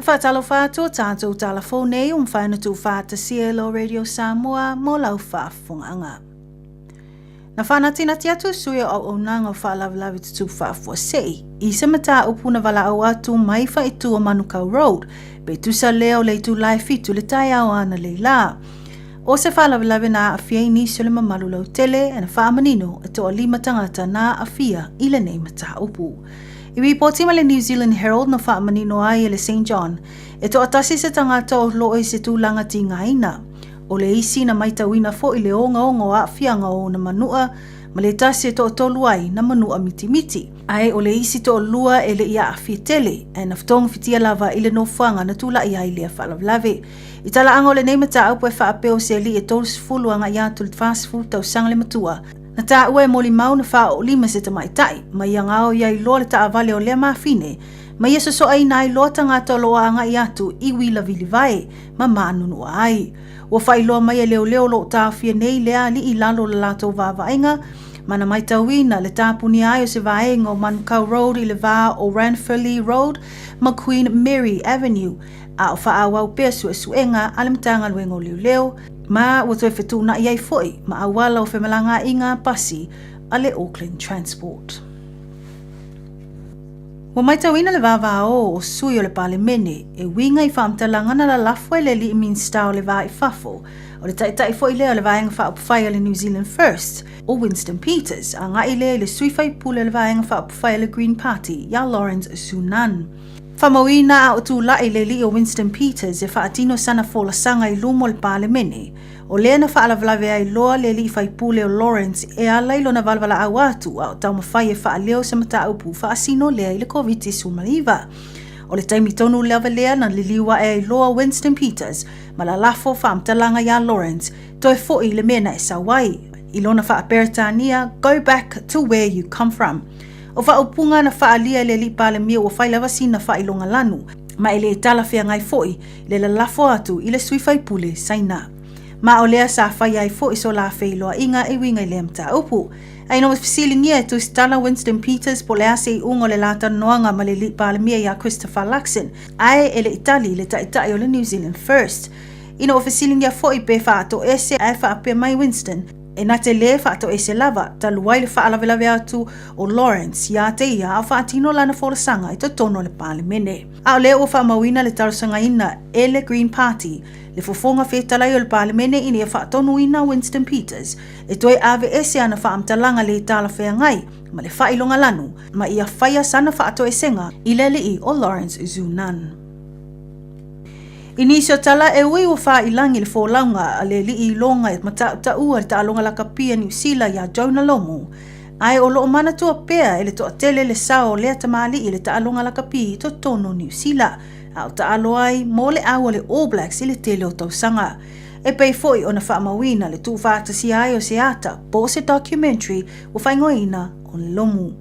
E faatalofa atu o tātou tala fou nei ua mafai ona tuufaatasia e lo Radio Samoa mo lau faafofogaaga. Na faanatinati atu sui o auaunaga o faalavelave tutupu faafuasei i se mataupu na valaau atu mai faaitu o Manukau Road pe tusa lea o le itula e 7 le taeao analeila lā. O se faalavelave na aafia ai nisi o le mamalu lautele na faamanino e toalima tagata na aafia i lenei mataupu. I ripoti mai le New Zealand Herald na faamanino ai e le St John e toatasi se tagata o loo i se tulaga tigaina. O le isi na maitauina foi le ogaoga o aafiaga o ona manua ma le tasi e toatolu ai na manua mitimiti. Ae o le isi toalua e le i aafia tele ae na togafitia lava i le nofoaga na tulai ai lea faalavelave. I talaaga o lenei mataupu e faapea o se alii e 30 agai atu i le 40 tausaga le matua, na taua e molimau na faaoolima se tamaitai, ma ia gaoi ai loa le taavale o lea mafine, ma ia sosoaina ai loa tagata o lo o agai atu i uila vilivae ma manunua ai. Ua faailoa mai e leoleo o lo o taofia nei lea alii i lalo o le latou vaavaaiga, ma na maitauina le tapunia ai o se vaega o Manukau Road i le va o Ranfurly Road ma Queen Mary Avenue, a o faaauau pea suesuega a le Matagaluega o Leoleo, ma ua toe fetuunai ai foi ma auala o femalagaaiga pasi a le Auckland Transport. Ua maitauina le vavao o sui o le Palemene e uiga i faamatalaga na lalafo e le alii Minisita o le Va i Fafo, o le taitai foi lea o le Vaega Faaupufai a le New Zealand First, o Winston Peters, agai lea i le sui faipule o le Vaega Faaupufai a le Green Party, iā Lawrence Zunan. Faamauina a o tulai le alii o Winston Peters e faatino sana folasaga i luma o le Palemene, o lea na faalavelave ai loa le alii faipule o Lawrence e ala i lona valevalaau atu a o taumafai e faaleo se mataupu faasino lea i le Koviti-19. O le taimi tonu lava lea na liliu ae ai loa Winston Peters ma lalafo faamatalaga iā Lawrence toe foi i le mea na e sau ai, i lona faa-Peretania, Go back to where you come from. O faaupuga na faaalia e le Alii Palemia ua fai lava sina faailoga lanu, ma e le talafeagai foi le lalafo atu i le sui faipule Saina. Ma o lea sa faia ai foi so la feiloaiga e uiga i lea mataupu. Ae ina ua fesiligia e Tusitala Winston Peters po o le a se iuga o le la talanoaga ma le Alii Palemia ia Christopher Luxon, ae e le i tali le taitai o le New Zealand First. Ina ua fesiligia foi pe faatoese ae faapea mai Winston, E na te lē faatoese lava, talu ai le faalavelave atu o Lawrence iā te ia a o faatino lana folasaga i totonu o le Palemene. A o lea ua faamauina le talosagaina e le Green Party le fofoga fetalai o le Palemene ina ia faatonuina Winston Peters e toe aveese ana faamatalaga lē talafeagai ma le faailoga lanu ma ia faia sana faatoesega i le alii o Lawrence Zunan. I nisi o tala e ui ua fāilagi le folauga a le alii iloga e matautaua le taaloga lakapi a Niu Sila iā Jonah Lomu, ae o loo manatua pea e le toatele le sao o lea tamalii i le taaloga lakapi i totonu o Niu Sila, a o taalo ai mo le au a le All Blacks i le tele o tausaga. E pei foi ona faamauina le tuufaatasia ai o se ata po o se documentary ua faaigoaina o Lomu.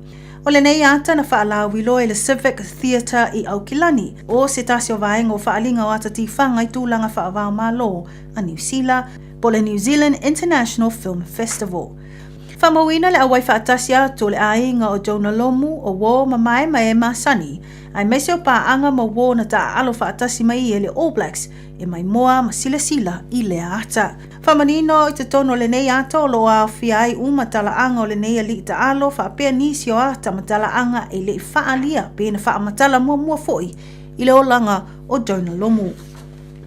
O lenei ata na faalauiloa i le Civic Theatre i Aukilani, o se tasi o vaega o faaaliga o ata tifaga i tulaga faava-o-Malo a Niu Sila, po o le New Zealand International Film Festival. Faamauina le auai faatasi atu o le aiga o Jonah Lomu, o uo ma mae ma e masani, aemaise o paaga ma uo na taaalo faatasi mai e le All Blacks e maimoa ma silasila i lea ata. Faamanino i totonu o lenei ata o lo o aofia ai uma talaaga o lenei alii taalo faapea nisi o ata ma talaaga e le i faaalia pe na faamatala muamua foi i le olaga o Jonah Lomu.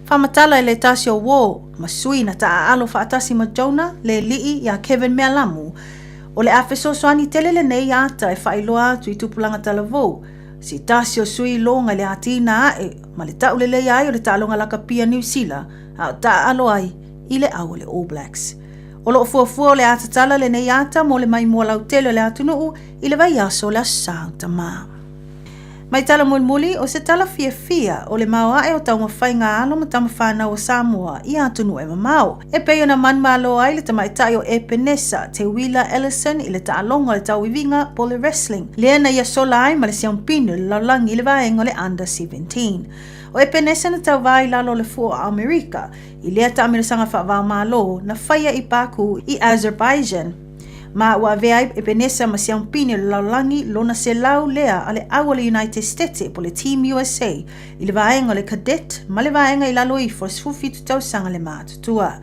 Faamatala e le tasi o uo ma sui na taaalo faatasi ma Jonah le alii iā Kevin Mealamu, o le a fesoasoani tele lenei ata e faailoa atu i tupulaga talavou se tasi o sui iloga i le atina ae ma le tauleleia ai o le taaloga lakapi a Niu Sila a o taaalo ai i le au o le All Blacks. O lo o fuafua o le a tatala lenei ata mo le maimoa lautele o le atunuu i le vaiaso o le Aso Sa o Tamā. Mai tala mulimuli, o se tala fiafia o le maoae o taumafaiga a alo ma tamafanau o Samoa i atunuu e mamao. E pei ona manumalo ai le tamaitai o Epenesa, Teuila Ellison i le taaloga o le tauiviga po o le wrestling, lea na ia sola ai ma le siampini o le lalolagi i le vaega o le Under 17. O Epenesa na tauva i lalo o le fua o Amerika i lea taamilosaga faava-o-Malo na faia i Baku i Azerbaijan. Ma ua avea ai Epenesa ma siampini o le lalolagi lona 100 lea a le au o le United Stete po le Team USA i le vaega o le Cadet ma le vaega i lalo ifo o le 17 tausaga le matutua.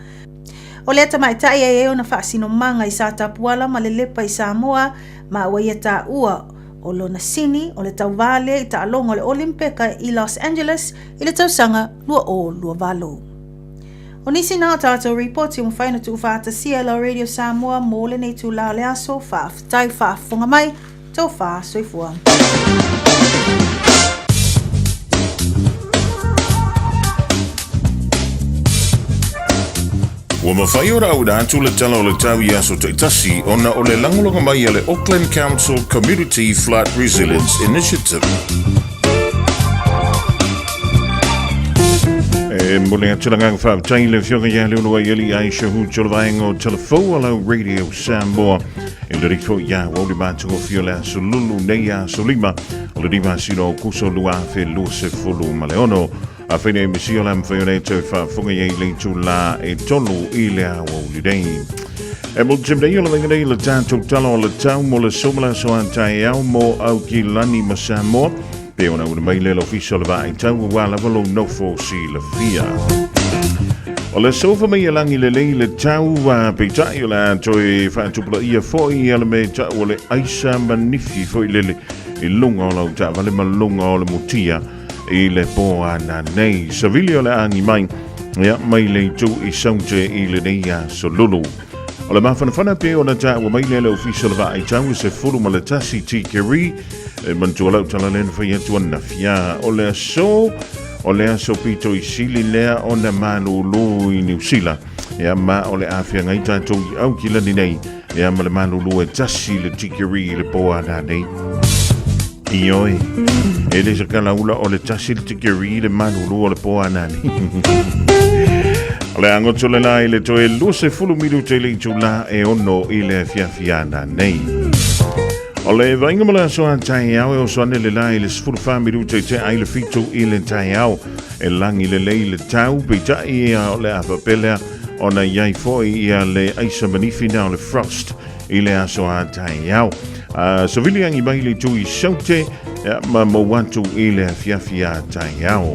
O lea tamaitai e i ai ona faasinomaga i Satapuala ma Lelepa i Samoa ma ua ia taua o lona sini o le tauvā lea i taaloga o le Olimpeka i Los Angeles i le tausaga 2028. O nisi na o tātou ripoti ua mafai ona tuufaatasia e la Radio Samoa mō lenei itulā o le aso. Faafetai faafofoga mai, tofa soifua. Ua mafai ona auina atu le Tala o le Tau i aso taitasi ona o le lagolago mai a le Auckland Council Community Flood Resilience Initiative. E momoli atu le agaga faafetai i le Afioga ia Leuluaialii Aisha Hutt o le vaega o Telefou a lau Radio Samoa. E lelei foi ia ua uli matagofie o le aso lulu nei aso lima o le 5 o Aokuso 2026. Afai nei misi o le mawhai o nei tau whaafunga i le itulā e tolu i le aoauli nei. E mo te mea o le venga nei le tātou tala o le tau mo le somala so a tai au mo au ki lani ma Samoa. Pe ona una mai le l'ofisa o le vaai tau ua lava lou nofo si le fia. O le sofa mai e langi le lei le tau a peitai o le a toe whaatupula ia foi a le me tau o le aisa manifi foi lele i lunga o lau taavale ma lunga o le mutia i le pō ana nei. Savili o le agi mai, ia mai le itu i saute i lenei aso lulu. O le mafanafana pe ona taua mai lea le ofisa o le vaai tau i se fulu ma le tasi tikeri e manatua lau tala lea na fai atu anafia. O le aso, o le aso pito i sili lea ona malūlū i Niu Sila. Ia ma o le a feagai tātou i Aukilani nei. Ia ma le malūlū e tasi le tikeri i le pō ana nei. Ioe, e le se kalaula o le tasi le tikeri i le malūlū o le pō ana nei. O le angoto le la i le toe 20 minute i le itulā e ono i le afiafi ana nei. O le vaaiga mo le aso a taeao e oso ane le la i le 14 minute i te ai le 7 i le taeao. E lagi lelei le tau, peitai ia o le a faapelea ona i ai foi ia le aisa manifi na o le frost i le aso a taeao. Savili agi mai le itu i Saute ia, ma mou atu i le afiafi a taeao.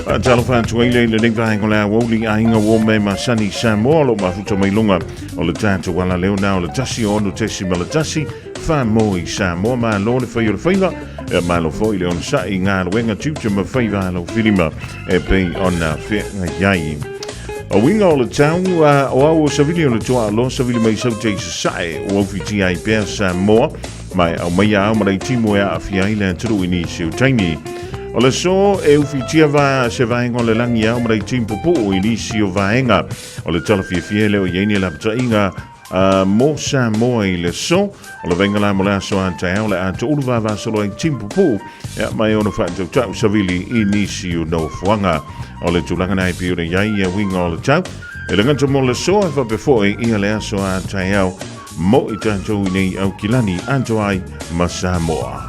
Faatalofa atu ai le i lenei vaega o le aoauli aiga ua me masani Samoa o lo mafuta mai luga o le tatou ala leo na o le 106.1 wha i Samoa malo le whai o le whaiva e malo foi le onosai i ngā luenga tiute ma whaiva alo whirima e pei ona whenga iai. O winga o le tau o au o savili o le toa alo savili mai sau te isa sae o au whiti ai pea Samoa mai au mai au ma lei timu e aafia ai le aturu i nisi o taimi. O le so e uwhitia va se vaenga o le langi au ma lei timu pupuu i nisi o vaenga. O le tala fiafia e leo i ai ni lapataiga mo Samoa i le so. O le vaenga la mo le aso a taeao le a toulu vavasolo ai timu pupuu ia mai ono whaatautau savili i nisi o nofoaga. O le tulaga na e pei ona i ai ia uiga o le tau. E le gata mo le so e faapea foi ia le aso a taeao mo i tatou i nei Aukilani atoa ai ma Samoa.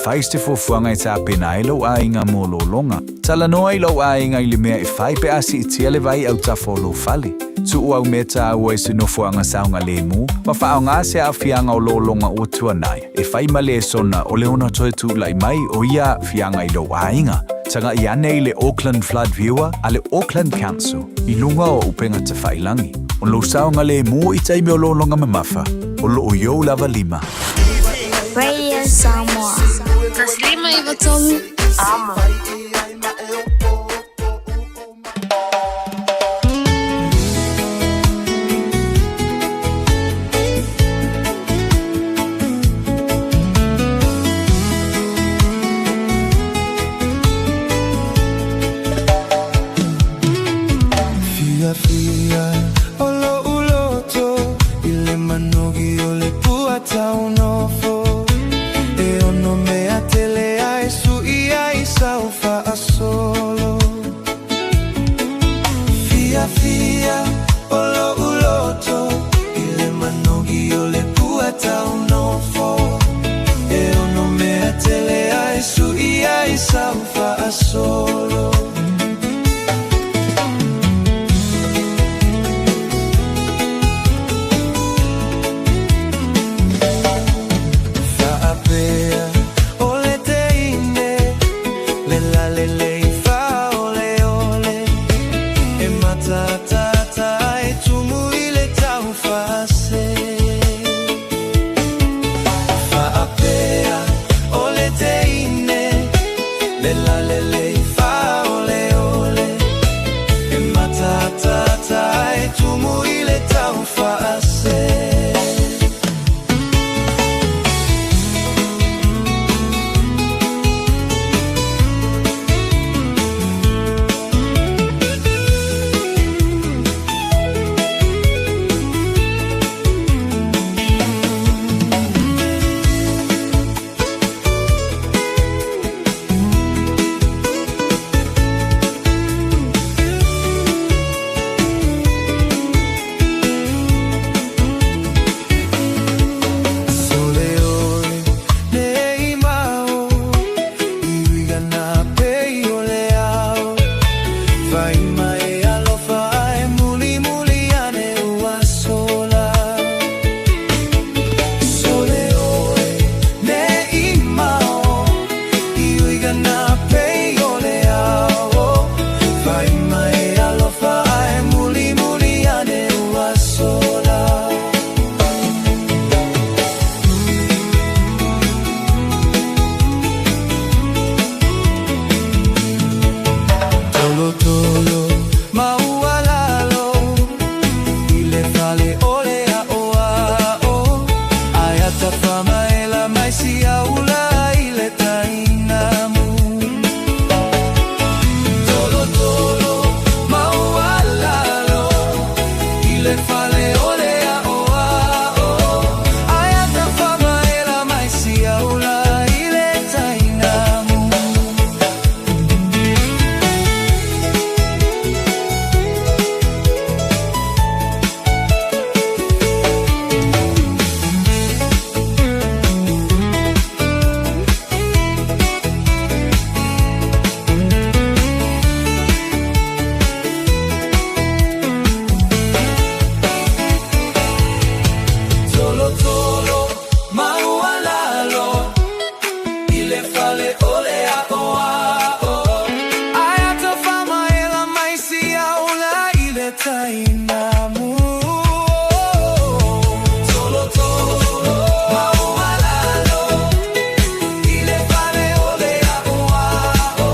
Fai se fuafuaga e tapena ai lou aiga mo lologa. Talanoa i lou aiga i le mea e fai pe a siitia le vai autafa o lou fale. Tuu au mea tāua i se nofoaga saogalemu ma faaaoga se aafiaga o lologa ua tuanai e fai ma lesona o le ono toe tula'i mai o ia aafiaga i lou aiga. Taga'i ane i le Auckland Flood Viewer a le Auckland Council i luga o upega tafailagi. O lou saogalemu i taimi o lologa mamafa, o loo i ou lava lima. Radio Samoa. 153 Amo. Fiafia o lo'u loto i le manogi o le pua taunofo e ono mea tele ai su'i ai sau faasolo. Fiafia o lo'u loto i le manogi o le pua taunofo e ono mea tele ai su'i ai sau faasolo. Le lalelei fāoleole E mataataata ai tumu i le tau faase. Sole oe nei mao i uiga nā pei o le ao Fai mai alofa ai mulimuli ane ua sola Sole oe nei mao i uiga nā pei o le ao Fai mai alofa ai mulimuli ane ua sola. Tolotolo maualalo i le fale o le aʻoaʻo Aia tafamaela mai siaula i le tainamu Tolotolo maualalo i le fale o le aʻoaʻo Aia tafamaela mai siaula i le tainamu. Tolotolo maualalo i le fale o le aʻoaʻo Aia tafamaela mai siaula i le tainamu Tolotolo maualalo i le fale o le aʻoaʻo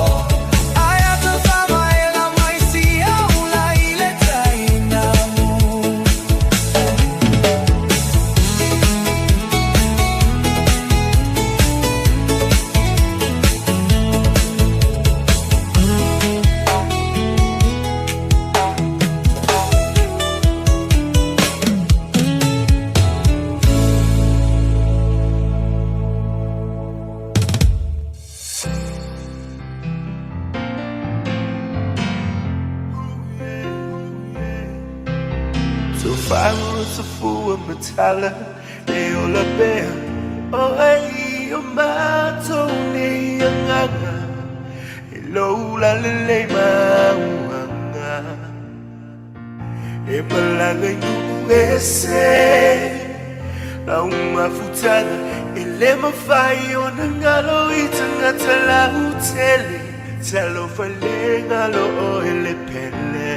Aia tafamaela mai siaula i le tainamu. Tofua matala e ola pea o ai o matou nei agaga e lou lalelei mauaga e malaga i nuu ese lau mafutaga e le mafai ona galo i tagata lautele talofa le galo oe le pele.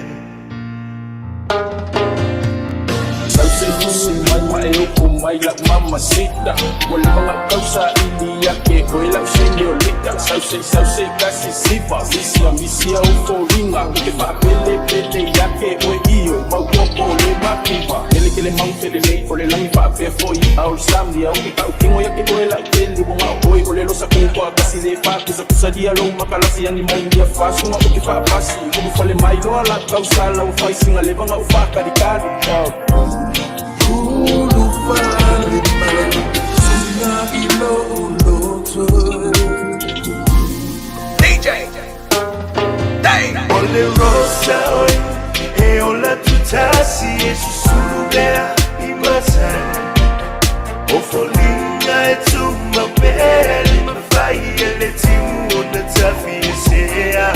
Sause tusi mai ma e oko mai lau mamacita. Ua leva lau tausa ili ake oe lau señorita. Sause sause kasi siva misia misia o foliga. Ou te faapelepele iake oe io maopoopo le makiva. Kelekele mau felelei o le lagi faapea foi a o le sami. Au ke tautino iake oe lau tele ua gao oe o le losa kukoa kasi le faakusakusalia lou makalasi agi mai ia fasuga ou te faapasi. Ulufale mai loa lau tausala ua faisiga leva gao faakalikali. Ulufale mai suga i lou loto O le rosa oe e ola tutasi e susulu pea i matai O foliga e tumau pea le mafai e le timu ona tafi e sea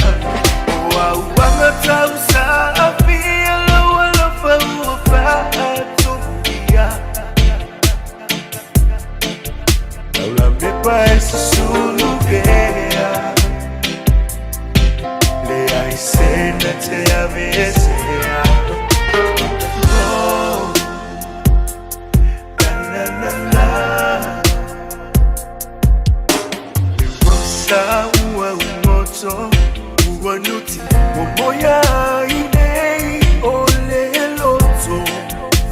O auaga tau saafia lou alofa ua faatuia Laulamepa e susulu pea Leai sena te aveesea Oh, la la la la Le rosa ua poto Ua nuti mo moia i nei O le loto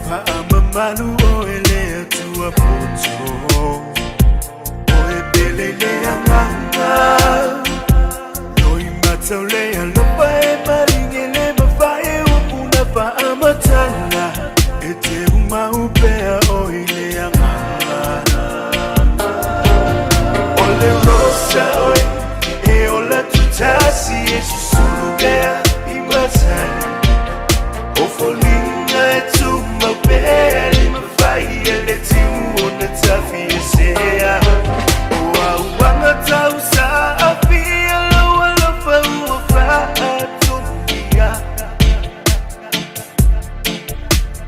Faamamalu o e le atua poto O e pele le anganga Loi matau le alofa e maringe le mafae Upuna faamatala E te umau pea o i le anganga O le rosa oe E ola tutasi e susulu pea i matani O foliga e tumau pea Le mafai e le timu ona tafi e sea O auaga tau saafia Lau alofa ua faatogia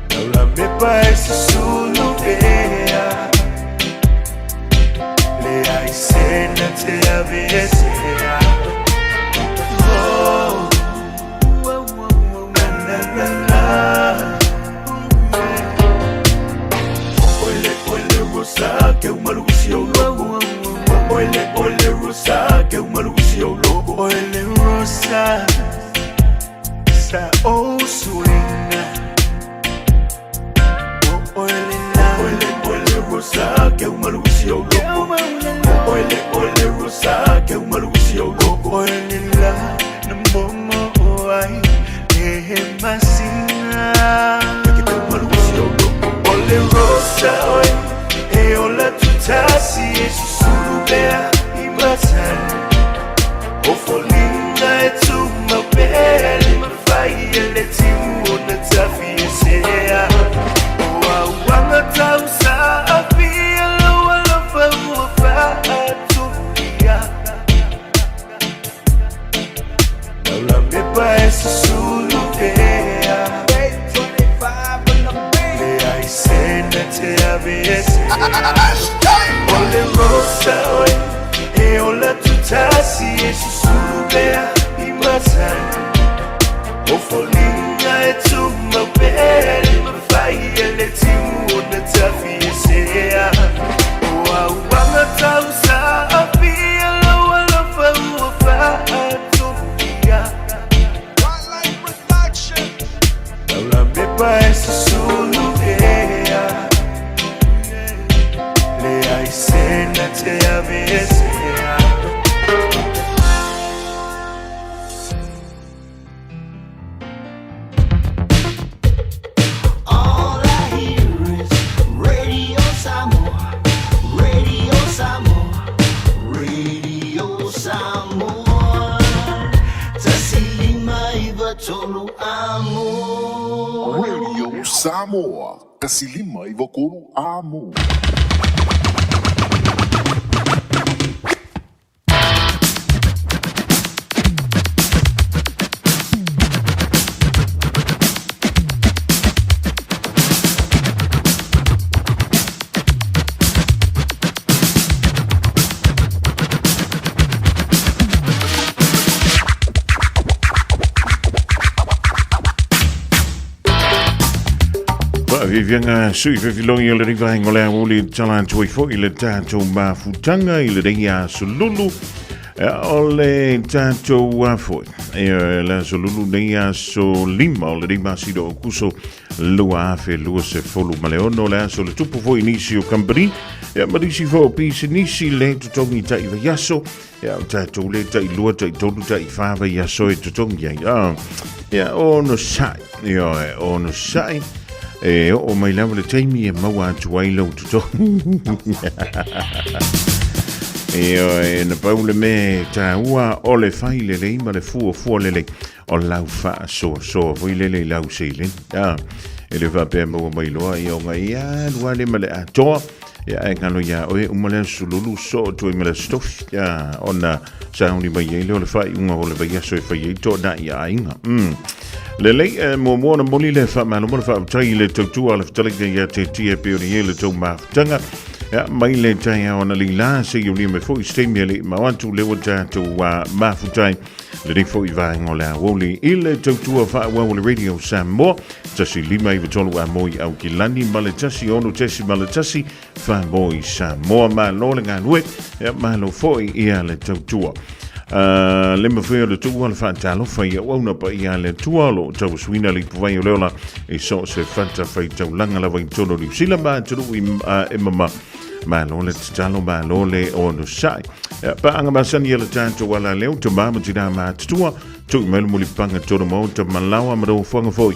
Lau lamepa e susulu pea Le ai sena te ave e sea Oh, na na na na. Ole ole rosa ke umalusi o loko. Ole ole rosa ke umalusi o loko. Ole rosa sa o suinga. Ole ole ole rosa ke umalusi o loko. Ole ole rosa ke umalusi o loko. Ole la na momo o ai e masina. Ke umalusi o loko. Ole rosa oe e ola tutasi e susulu pea i matani. O foliga e tumau pea Le mafai e le timu ona tafi e sea O auaga tau saafia Lau alofa ua faatogia Lau lamepa e susulu pea Le ai sena te ave e sea O le rosa oe E ola tutasi e susulu pea i matani O foliga e tumau pea Le mafai e le timu ona tafi e sea O auaga tau saafia Lau alofa ua faatogia Lau lamepa e susulu pea Le ai sena te ave e sea All I hear is Radio Samoa, Radio Samoa, Radio Samoa. Tasilima iva tolu amo. Radio Samoa, tasilima iva tolu amo. Faaviaviaga sui fefilogi o lenei vaega o le aoauli e tala atu ai foi i le tatou mafutaga i lenei aso lulu. O le tatou foi le aso lulu nei aso 5 o lenei masina o Okuso 2026, le aso le tupu foi nisi o company ma nisi foi o pisinisi le totogi tai vaiaso. Ia, o tatou le tai lua, tai tolu, tai whā vaiaso e totogi ai. Ah, ia, ono sai. Ia, ono sai. E o mai lava le taimi e maua atu ai lau totogi. Ia, e na pau le me tāua o le whai lelei ma le fua fua lelei o lau whaasoasoa foi lelei lau seileni. Ah, e le whapea maua mai loa ia o ngai ia lua le ma le atoa. Ia ae galo iā oe uma le aso lulu soo atu ai ma le aso tofi ia ona sauni mai ai lea o le faaiuga o le vaiaso e fai ai toanai ia aiga. Lelei e muamua ona moli le faamalo ma le faafetai i le tautua a le fetalaiga ia te tia e pei ona i ai le tou mafutaga. Ia, mai le taeao ana leilā seia ulia mai foi se taimi e le i mao atu lea ua tatou mafutai lenei foi vaega o le aoauli i le tautua faaauau o le Radio Samoa 1 5 9 3 amo i Aukilani ma le 1 6.1 Faamoi Samoa. Malo le galue, ia malo foi ia le tautua. Le mafai o le tuua le faatalofa i auauna paia a le Atua o lo o tauasuina le ipuvai o le ola i so o se fatafaitaulaga lava i totonu o Niu Sila ma atunuu e mamao. Malo le tatalo, malo le onosai. Paaga masani a le tatou ala leo, tama ma tinā matutua, tui mai le mulipaga tonu maota ma laoa ma nofoaga foi.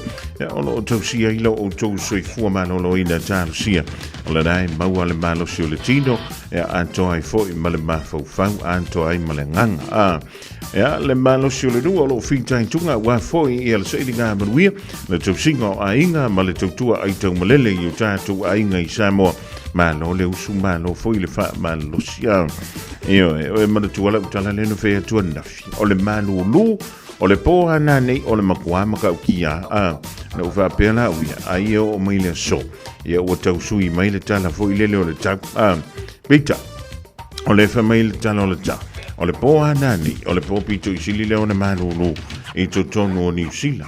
O lo o tausia ai lo outou soifua maloloina talosia. O lena e maua le malosi o le tino, e atoa ai foi ma le mafaufau, atoa ai ma le agaga. Ia, le malosi o le nuu o lo o fitaituga aua foi ia le sailiga manuia, le tausiga o aiga ma le tautua aitaumalele i o tatou aiga i Samoa. Malo le usu, malo foi le faamalosi. Ioe, o e manatua lau tala lea na fai atu ananafi. O le malūlū, o le pō a nanei o le makuā matautia. Na ou faapea la au ia, ai e oo mai le aso. Ia ua tau sui mai le tala foi lele o le tau. Peitai, O le fai mai le tala o le ta. O le pō a nani, o le pō pito i sili lea ona malūlū i totonu o Niu Sila.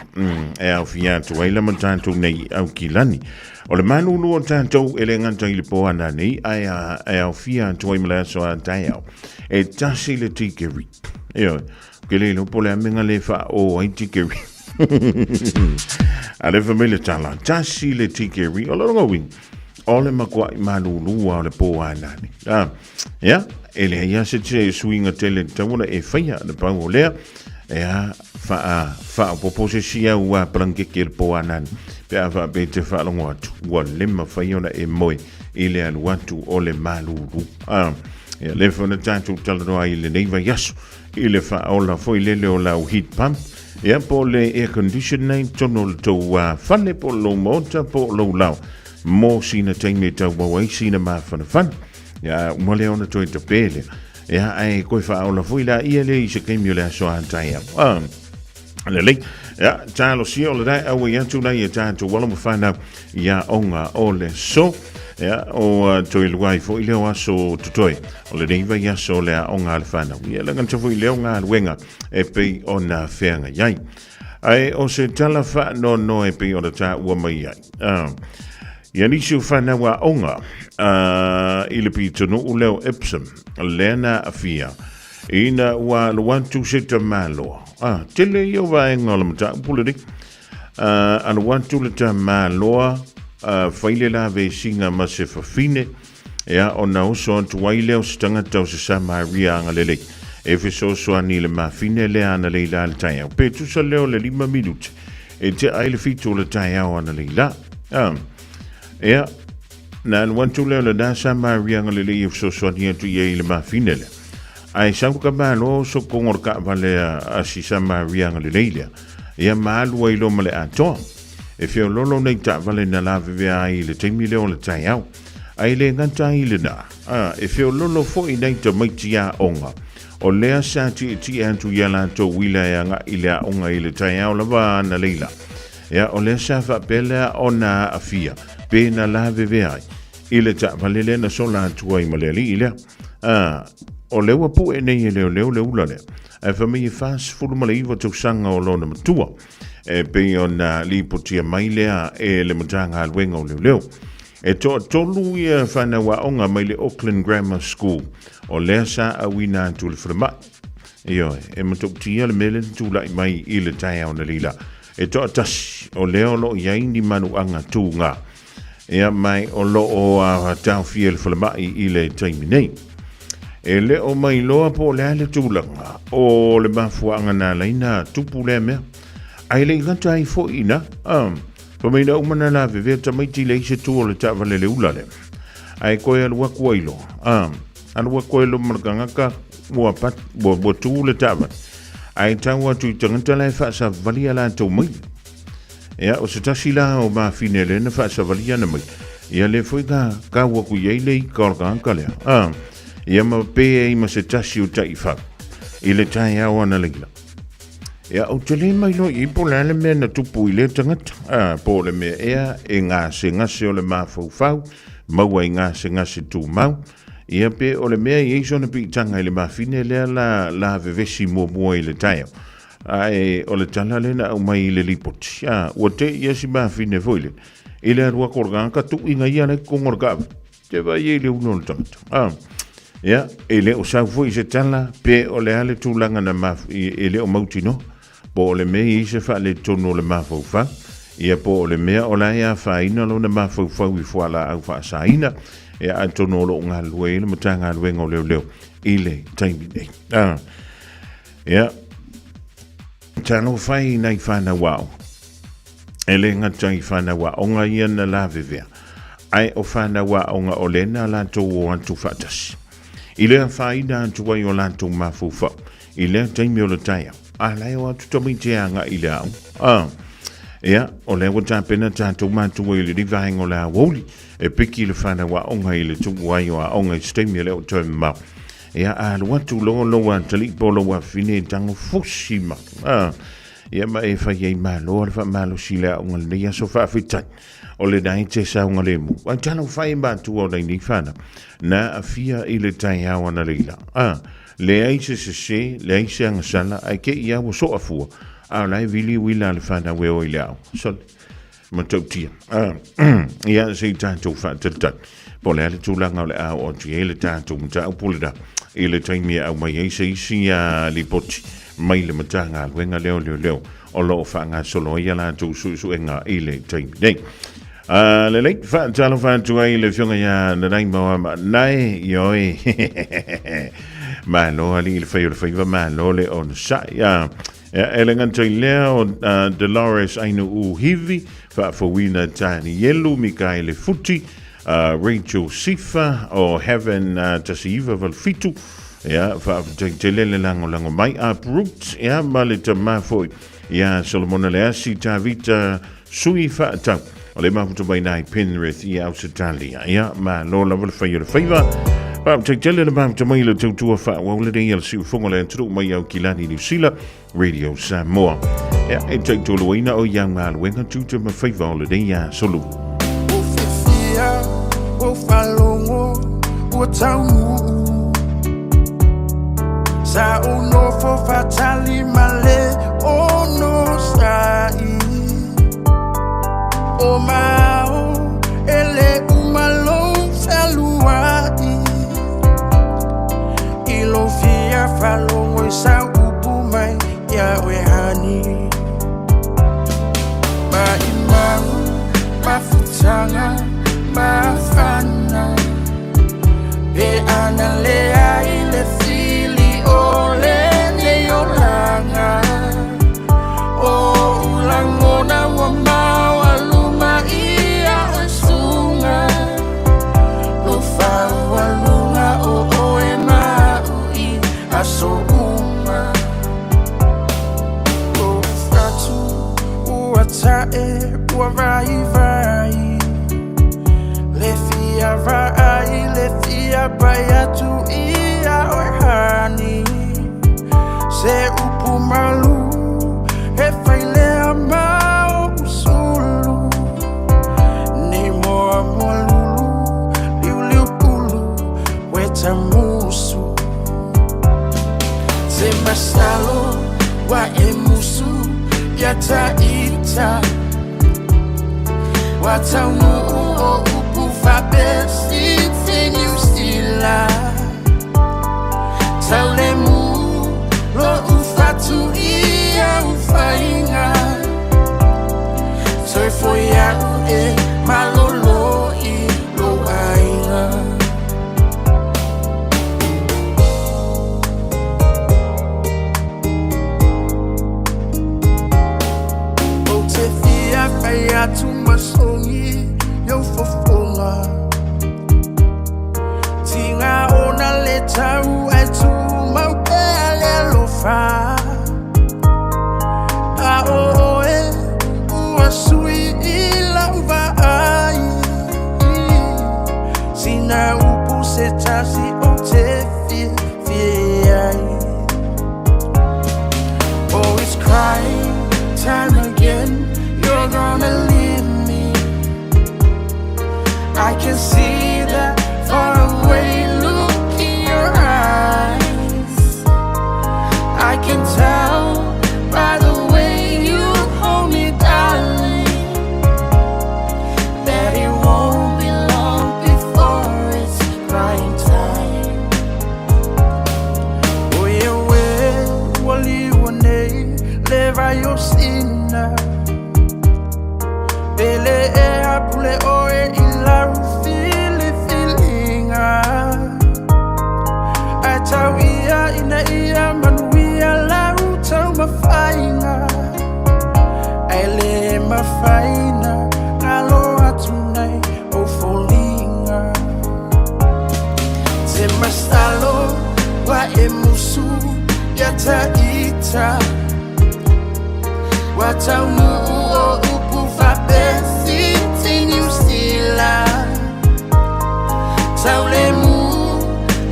E aofia atu ai la ma tātou nei i Aukilani. O le malūlū o tātou e le gata i le pō a nani, ae e aofia atu ai ma le aso a taeao. E tasi le tikeri. Ioe, ke le iloa po o le a mea le faaō ai tikeri. A le fai mai le tala, tasi le tikeri. O lona uiga, O le makuaʻi malūlū a o le pō a nani. A, ia, e leai a se te suiga tele tatau ona e faia na pau o lea, ea, whaa, whaopopo se si au a palangeke le pō a nani. Pe a whaapea te whaalogo atu, ua le mawhai ona e moe i le alu atu o le malūlū. A, ia, le whana tātou talanoa i lenei vaiaso, i le whaola foi lele o lau heat pump, ia po le air condition nei tonu o le tou fale po o lou maota po o lou lao mo sina taimi e taumau ai sina mafanafana. Ia uma lea ona toe tapē lea. Ia ae koe whaola foi la ia lea i se kaimi o le aso a taeao. Lelei, ia, talosia o le rae au i atu nei e tātou alo ma whanau ia onga o le so. Ia, o toe lua ai foi leo aso totoe. O lenei vai aso o le aoga a le whanau. Ia, le gata foi leo ngā luenga e pei ona feagai ai. Ae o se tala whaanoanoa e pei ona tāua mai ai. Ia nisi o whanau aoga i le pitonuu leo Epsom, lea na aafia ina ua alu atu se tamāloa. Tele ia o vaega o le mataupu lenei. Alu atu le tamāloa, fai le la vesiga ma se fafine, Ea, ona oso atu ai lea o se tagata o se Samaria agalelei, e fesoasoani i le mafine lea analeila i le taeao. Pe tusa lea o le 5 minute, e tea ai le 7 o le taeao analeila. Ea, na alu atu lea o lena Samaria agalelei e fesoasoani atu i ai i le mafine lea. Ae sau ka malo sokogo o le kaavale a si Samaria agalelei lea, ia ma alu ai loa ma le atoa. E feololo nei taavale na lavevea ai i le taimi lea o le taeao. Ae le gata ai i lenā, ā, e feololo foi nai tamaiti aoga. O lea sa tietie atu i a latou uila e agaʻi i le aoga i le taeao lava analeila. Ea, o lea sa faapea lea ona aafia, pe na lavevea ai, i le taavale lea na sola atu ai ma le alii lea. Ā, o lea ua puʻe nei e leoleo le ula lea, ae fai mai e 49 tausaga o lona matua, e pei ona lipotia mai lea e le Matagaluega o Leoleo. E toatolu ia whanau aoga mai le Auckland Grammar School, o lea sa auina atu i le falemai. Ioe, e matautia le mea lea na tulai mai i le taeao analeila. E toatasi, o lea o lo o i ai ni manuaga tūgā. Ia mai o lo o taofia i le falemai i le taimi nei. E le o mailoa po o le a le tulaga o le mafuaaga na ala ai na tupu lea mea. Ae le i gata ai foi ina, fai mai na uma na lavevea tamaiti leai se tu o le taavale le ula lea. Ae koe alu atu ai loa, alu atu ai loa ma le tagata ua pat, ua tu le taavale. Ae tau atu i tagata la e faasavali a latou maile. Ia, o se tasi la o mafine lea na faasavalia ana mai. Ia lea foi ka kau aku i ai le ika o le tagata lea. Ia ma pe ai ma se tasi o taʻifau i le taeao analeila. Ia, ou te le mailoa i ai po o le a le mea na tupu i lea tagata. Po o le mea ea e gasegase o le mafaufau, maua i gasegase tumau. Ia, pe o le mea i ai sona piitaga i le mafine lea la, la vevesi muamua i le taeao. Ae o le tala lea na aumai i le lipoti, ua te ia si mafine foi le, i le alu atu o le tagata, tuuina ia la i totonu o le taavale. Te vaai ai i le ula o le tagata. Ia, e le o sau foi se tala pe o le a le tulaga na maf, e le o mautinoa, po o le mea e i ai se faaletonu o le mafaufau, ia po o le mea o la e afaina lona mafaufau i fualaau faasaina, ia atonu o lo o galulue ai le Matagaluega o Leoleo i le taimi nei. Ah, ia, talofa e i nai fanau aoga. E le gata i fanau aoga ia na lavevea, ae o fanau aoga o lena latou o atu faatasi. I le afaina atu ai o latou mafaufau, i lea taimi o le taeao, a la e o atu tamaiti e agai i le aoga. Ah, ia, o lea ua tapena tatou matua i lenei vaega o le aoauli, e piki le fanau aoga i le tuu ai o aoga i se taimi e le o toe mamao. Ia, a alu atu loa lou atalii po o lou afafine e tago fusi mai. Ah, Ia ma e fai ai malo le faamalosi i le aoga lenei aso faafetai. O lena e te saogalemu. Ai talofa e matua o nei fanau. Na aafia i le taeao analeila. A, leai se sese, leai se agasala, ae te i a ua soa fua. A o la e vili uila a le fanau e o i le aoga. Sole. Matautia. A, ia se i tatou faatalitali. Po o le a le tulaga o le a oo atu i ai le tatou mataupu lena i le taimi e aumai ai se isi lipoti mai le Matagaluega lea o Leoleo o lo o faagasolo ai a latou suesuega i le taimi nei. Lelei, faatalofa atu ai le afioga ia Nanaimo Maanae, ioe. Malo alii le fai o le faiva, malo le onosai. E le gata i lea o Dolores Ainuu Hivi, Faafouina Tanielu, Mikaele Futi, Rachel Sifa, o Heaven 1987, ia, faafetai tele le lagolago mai, Uproot, ia, ma le tama foi ia Solomona Leasi, Tavita Sui Faatau, o le mafuta mai nai Penrith i Ausetalia. Ia, malo lava le fai o le faiva. Faafetai tele le mafuta mai le tautua faaauau lenei a le siufogo le atunuu mai Aukilani, Niu Sila, Radio Samoa. Ia, e taitoluaina o ia galuega tiute ma faiva o lenei aso lua. Ua fiafia, ua faalogo, ua taunuu. Sa ou nofo faatali ma le onosai. O mao e le uma lou fealuai. I lou fia faalogo i sau upu mai ia oe honey. Maʻimau, mafutaga, mafana. Pe ana leai le fili o lenei olaga. O ou lagona ua maualuma ia oe suga. Lou faualuga o oe ma a'u i aso uma. Lou fatu ua ta'e ua vaivai. Le fia vaai, le fia pai atu ia oe honey. Se upu malu e fai lea ma oʻu sulu. Nei moa moa lulu, liuliu pulu, weta musu. Se masalo wa e musu ia ta ita. Ua taunuu o upu faapea Niu Sila. Taulemu lo'u fatu i au faiga. Toe foi a'u e malolo i lou aiga. Ou te fia fai atu ma sogi i ou fofoga. Tiga ona le tau ae tumau pea le alofa. A o oe ua sui i lau vaai. Sina upu se tasi ou te fiafia ai. Oh, it's crying time again. You're gonna leave me. I can see that faraway look in your eyes. I can tell by the way you hold me, darling, that it won't be long before it's crying time. vai o sina. Pele e a pule oe i lau filifiliga. Ae tau ia ina ia manuia lau taumafaiga. Ae lē mafaina galo atu nei ou foliga. Te masalo ua e musu ia taita. Ua taunuu o upu faapefiti Niu Sila. Taulemu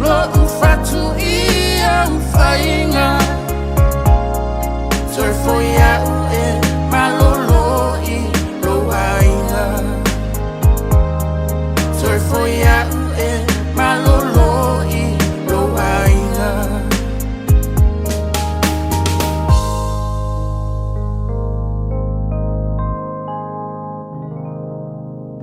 lo'u fatu i au faiga. Toe foi a'u e malolo i lou aiga. Toe foi a'u e malolo i lou aiga.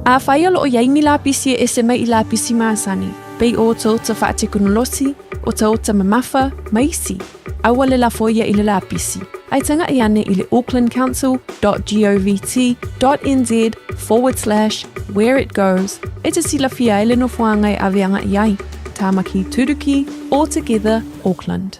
Afai o lo o i ai ni lapisi e ese mai i lapisi masani, pei o otaota faatekonolosi, otaota mamafa, ma isi, aua le lafo ia i le lapisi, ae taga'i ane i le aucklandcouncil.govt.nz forward slash where it goes e te silafia ai le nofoaga e ave aga'i ai. Tāmaki Turuki, All Together, Auckland.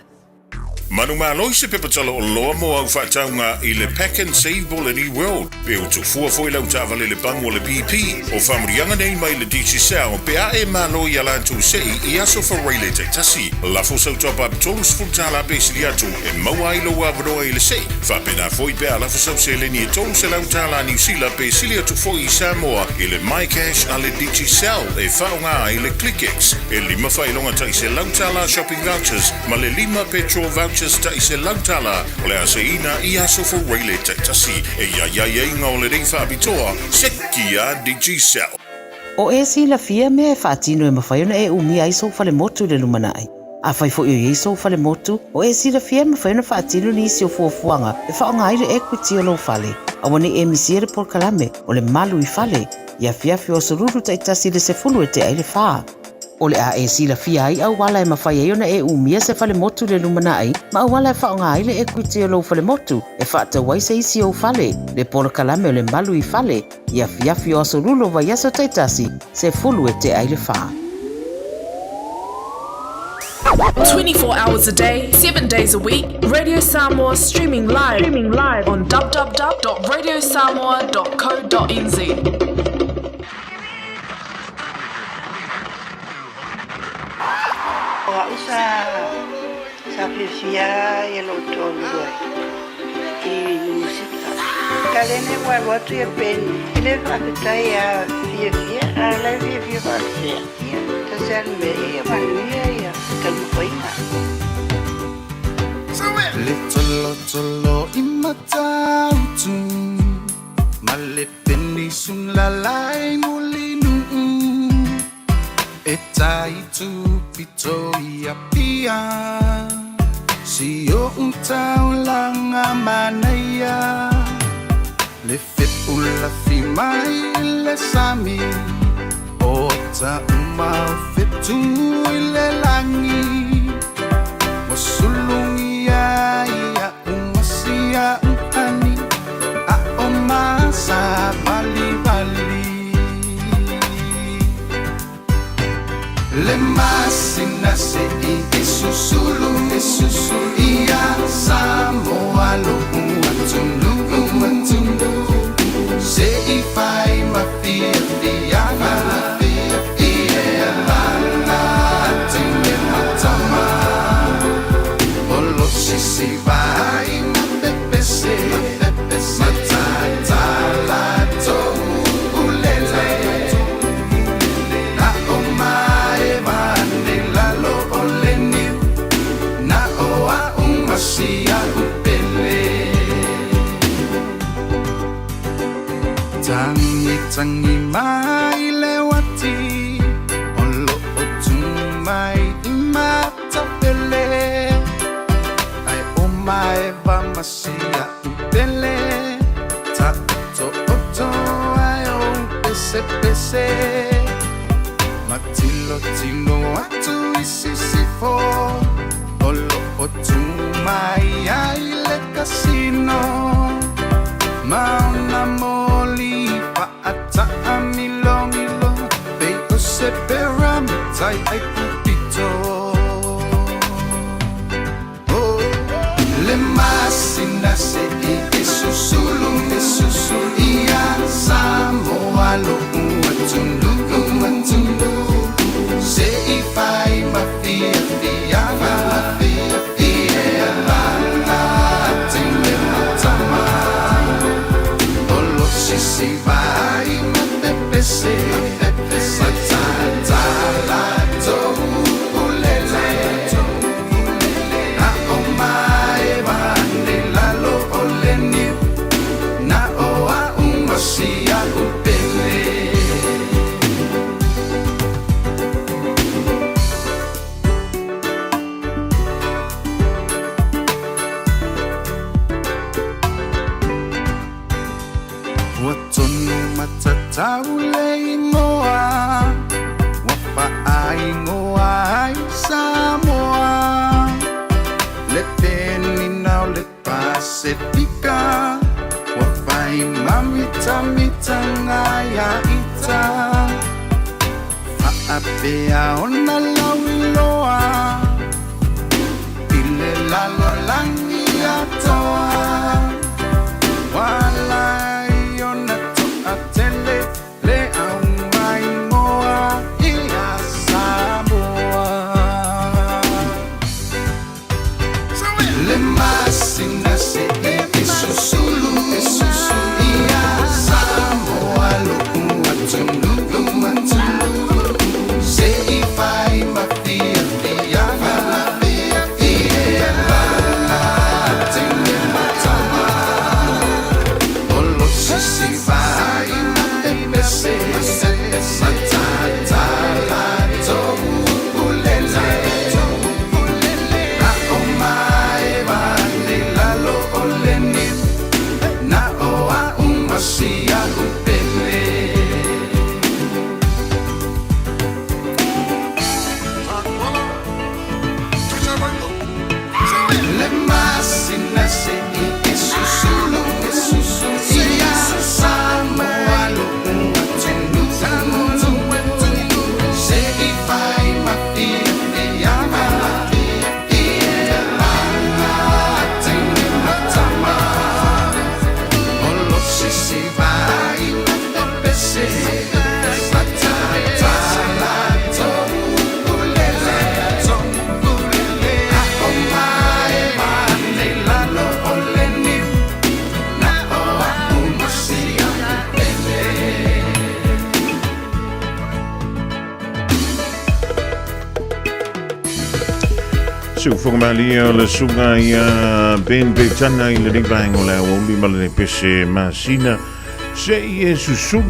Manumalo i se pepa tala oloa mo au faatauga i le Pack and Save Boleni World, pe o tufua foi lau taavale le pamu o le BP, o faamanuiaga nei mai le Digicel pe a e malo i a latou sei i aso Faraile taitasi. Lafo sau top up $30 pe sili atu e maua ai lou avanoa i le sei. Faapena foi pe a lafo sau seleni e $300 Niu Sila pe sili atu foi i Samoa i le MyCash a le Digicel e faaaoga ai le ClickX e lima faailoga tai $100 shopping vouchers ma le lima petrol vouchers tai $100 o le a seiina i aso Faraile taitasi. E iai aiaiga o lenei faapitoa, seki a Digicel. O e silafia mea e faatino e mafai ona e umia ai sou falemotu i le lumanai. Afai foi o i ai sou falemotu, o e silafia e mafai ona faatino nisi o fuafuaga e faaaoga ai le equity o lou fale. Aua ne i e misia le polokalame o le Malu i Fale i afiafi o aso Lulu taitasi i le 10 e tea i le fa. O le a e silafia ai auala e mafai ai ona e umia se falemotu i le lumanai ma auala e faaaoga ai le equity o lou falemotu e faatau ai se isi ou fale, le polokalame o le Malu i Fale i afiafi o aso Lulu o vaiaso taitasi, 10 e tea i le fa. 24 hours a day, 7 days a week, Radio Samoa streaming live, streaming live on www.radiosamoa.co.nz. O a'u sa sa fiafia ia lo'u toalua i Niu Sila. Kalene ua alu atu ia Peni, e le faafetai a fiafia, a o la e fiafia faapea. Ia, tasi a le mea ia manuia ia taumafaiga. Le tolotolo i Matautu ma le penisula i Mulinuu e tai tupito i Apia si o'u taulaga manaia le fepulafi mai le sami o ata uma o fetu i le lagi ua sulugia ia umasia uhani a o masa valivali le masina se'i e susulu e susulu ia Samoa lo'u atunuu atunuu se'i fai ma fiafiaga ia tine ma tama o lo sisi vai ma pepese matatala tou ulele na o mae vane lalo o le niu na o a'u masia upele tangi tangi mai le uati o lo'o tu mai i matapele ai o maeva masia upele ta oto oto ai o pese pese matilotilo atu i sisifo o lo'o tu mai ai. le kasino Ma ona moli fa'ataʻamilomilo Pei o se pera matai ai pupito Oh, le masina se'i e susulu e susulu ia Samoa lo'u atunuu atunuu Se'i fai ma fiafiaga ia latele matama O lo sisi vai ma pepese Matata latou ulele Na o maeva ane lalo o le niu Na o a'u ma si a'u pele. Ua tonu matatau le igoa Ua faaigoa ai Samoa Le penina o le Pasefika Ua fai ma mitamitaga ia ita Faapea ona lauiloa I le lalolagi atoa Ua ala ai ona toatele le aumaimoa ia Samoa Le masina se'i e susulu e susulu ia Samoa lo'u atunuu atunuu Se'i fai ma fiafiaga ia latele matama O lo sisi vai ma pepese Matata latou ulele Na o maeva ane lalo o le niu Na o a'u ma si a'u pele. Le masina se'i e susulu e susulu ia Samoa lo'u atunuu Se'i fai ma fiafiaga ia latele matama O lo sisi vai ma pepese Matata latou ulele Na o maeva ane lalo o le niu Na o a'u ma si a'u pele. Siufoga malie o le suga ia Ben Petana i lenei vaega o le aoauli ma lenei pese masina se'i e susulu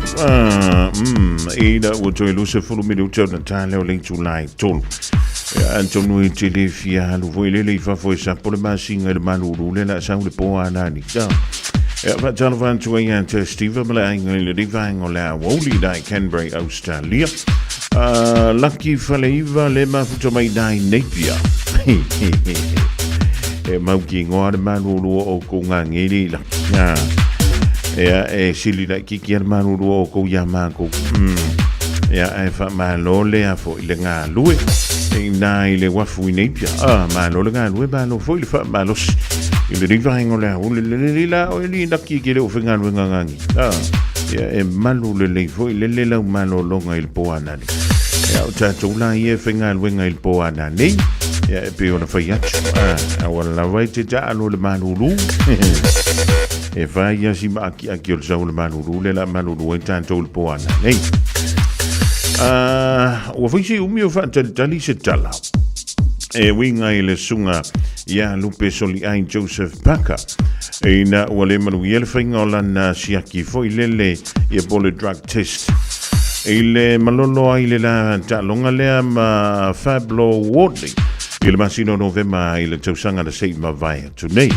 ina ua toe 20 minuta ona ta lea o le itulā e 3. Ia, atonu e te le fia alu foi lele i fafo e sapo le masina i le malūlū le la sau le pō alani. Ia, faatalofa atu ai ia te Steve ma le aiga i lenei vaega o le aoauli i Canberra, Australia. Laki Faleiva le mafuta mai nai Napier. E mau ki ngoa le malūlua o kou ngāngeli la. Ia, e sili la kiki a le malūlua o kou ia mākou. Ia, e wha malo le a fo i le ngā lue. E nā i le wafu i Napier. Malo le ngā lue, malo fo i le wha malosi. I le riva hengo le au, le le le la o e li laki ki le o whenga lue ngangangi. Ia, e malu le lei fo i le le lau malo longa i le po anani. Ia, o tātou la ia whenga luenga i le po anani. Ia, e pe ona whai atu. Awa lava i te taalo le malulu. E whai ia si maaki aki o le sau le malulu, le la malulu ai tātou le po anani. Ua whai se umi o whaatalitali se tala. E uiga i le suga ia Lupe Soliai Joseph Parker. Ina ua le manuia le faiga o lana siaki foi lele ia po le drug test. I le malolo ai le la taaloga lea ma Fablo Wardley i le masina o Novema i le tausaga na se'i mavae atu nei.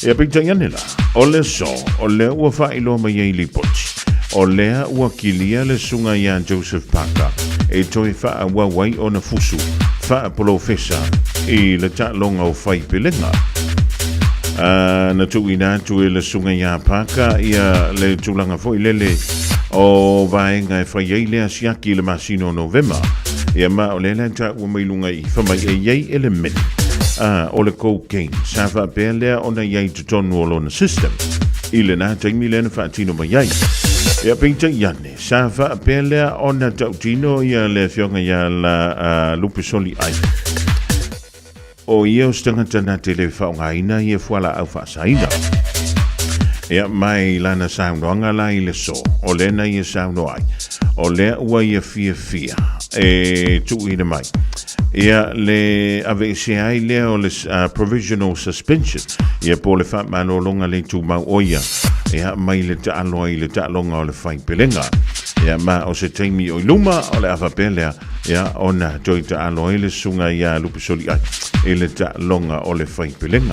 Ia peitai ane la, o le aso, o lea ua faailoa mai ai lipoti. O lea ua kilia le suga iā Joseph Parker e toe faaauau ai ona fusu faapolofesa i le taaloga o faipelega. Na tuuina atu e le Susuga ia Parker ia le tulaga foi lele o vaega e fai ai le asiaki i le masina o Novema. Ia ma o lea la e taua mai luga i fai mai e i ai element o le cocaine sa faapea lea ona i ai i totonu o lona system i lena taimi lea na faatino mai ai. Ia peitai ane, sa faapea lea ona tautino ia le afioga ia la Lupesoli Ai. O ia o se tagata na te le faaaogaina ia fualaau faasaina. Ia, mai lana saunoaga la i le so, o lea na ia saunoa ai, o lea ua ia fiafia e tuuina mai. Ia, le aveesea ai lea o le provisional suspension, ia po o le faamalologa le tumau o ia, ia, mai le taalo ai i le taaloga o le faipelega. Ia, ma o se taimi o i luma, o le a faapea lea, Ia, ona toe taalo ai le susuga ia Lupesoliai i le taaloga o le faipelega.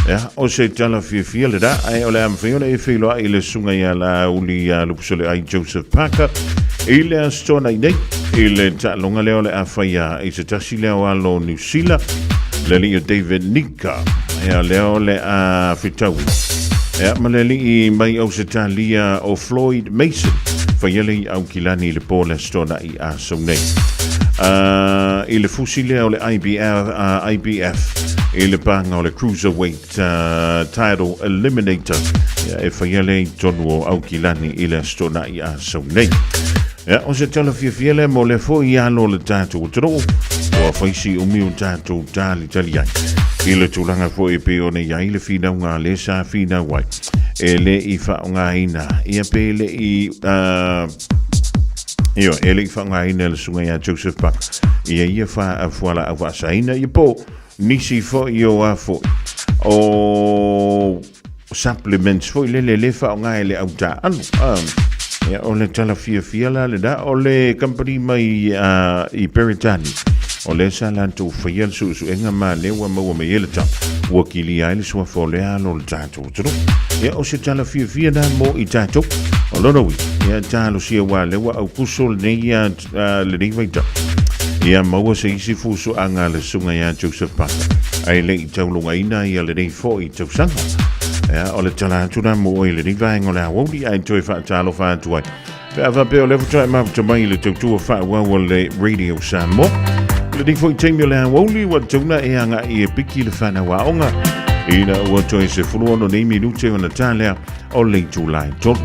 Ia, o se tala fiafia lena, ae o le a mafai ona e feiloai i le susuga ia Laauli ia Lupesoliai Joseph Parker i le Aso Toonai nei, i le taaloga lea o le a faia i se tasi lea o alo o Niu Sila, le alii o David Nika. Ia, lea o le a fetaui. Ia, ma le alii mai Ausetalia o Floyd Mason, faia le i Aukilani i le po o le Aso Toonai. I aso nei. I le fusi lea o le IBF, IBF i le pāga o le Cruiserweight Title Eliminator ia, e whaia lea i tonu o Aukilani i le aso Toonai aso nei. Ia, o se tala fiafia lea mo le foi i alo o le tātou atunuu, ua whaisi umi o tātou talitali ai. I le tulaga foi e pei ona i ai le whinau le sa whinau ai. E le i whaongaina, ia pe le i Ioe, e le i faaaogaina e le susuga ia Joseph Buck ia ia fualaau faasaina ia po o nisi foi o a foi o supplements foi lele le faaaoga e le au taaalo. Ia, o le tala fiafia la lena o le company mai i Peretani o lea sa latou faia le suesuega ma lea ua maua mai ai le tala ua kilia ai le suafa o lea alo o le tatou atunuu. Ia, o se tala fiafia na mo i tatou. O lona uiga, ia talosia aua lea ua aukuso lenei, lenei vaitau. Ia maua se isi fusuaga a le susuga ia Joseph Parker, ae le i taulugaina ia lenei foi tausaga. Ia, o le tala atu la mo oe i lenei vaega o le aoauli, ae toe faatalofa atu ai. Pe a faapea o lea faatoa e mafuta mai i le tautua faaauau a le Radio Samoa. Lenei foi taimi o le aoauli ua tauna e agai e piki le whanau aoga. Ina ua toe 16 nei minute ona tā lea o le itula e tolu.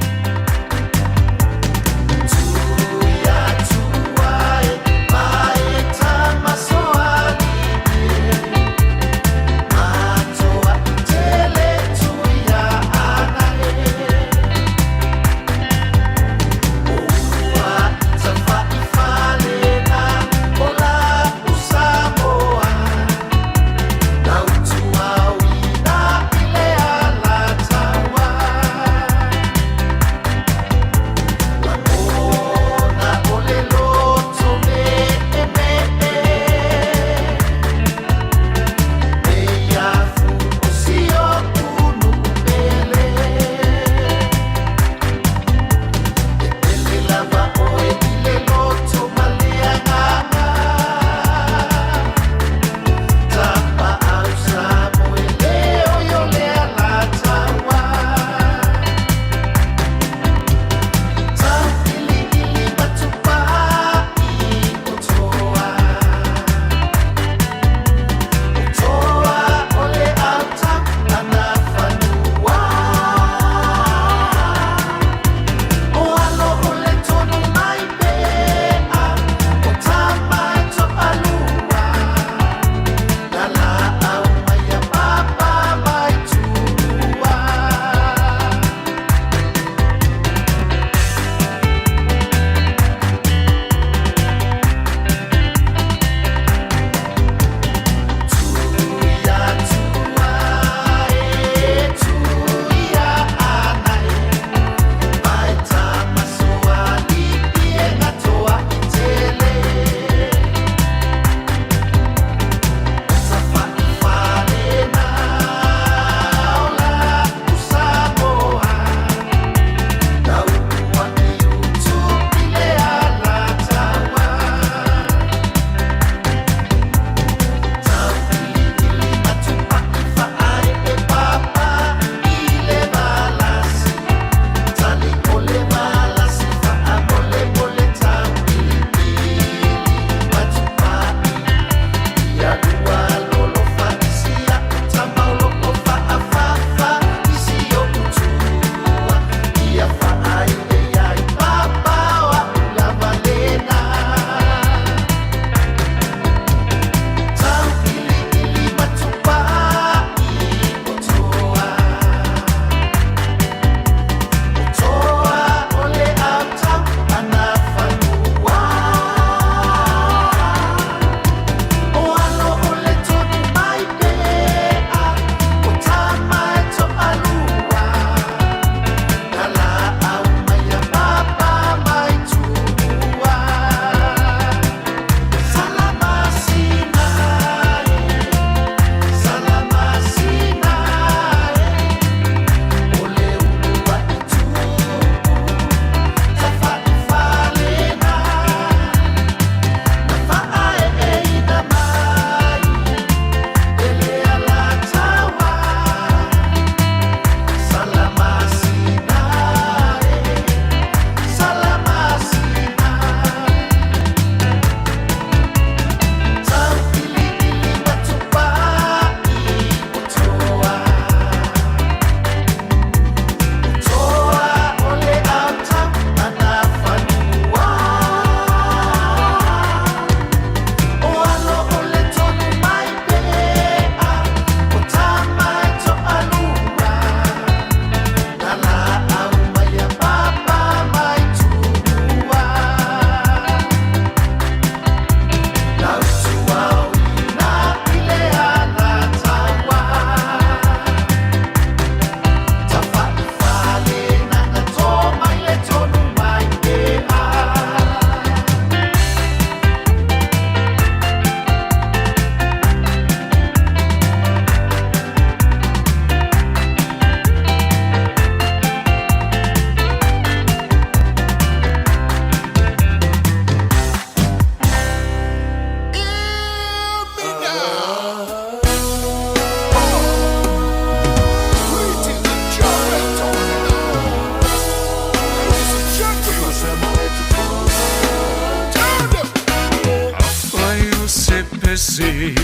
pese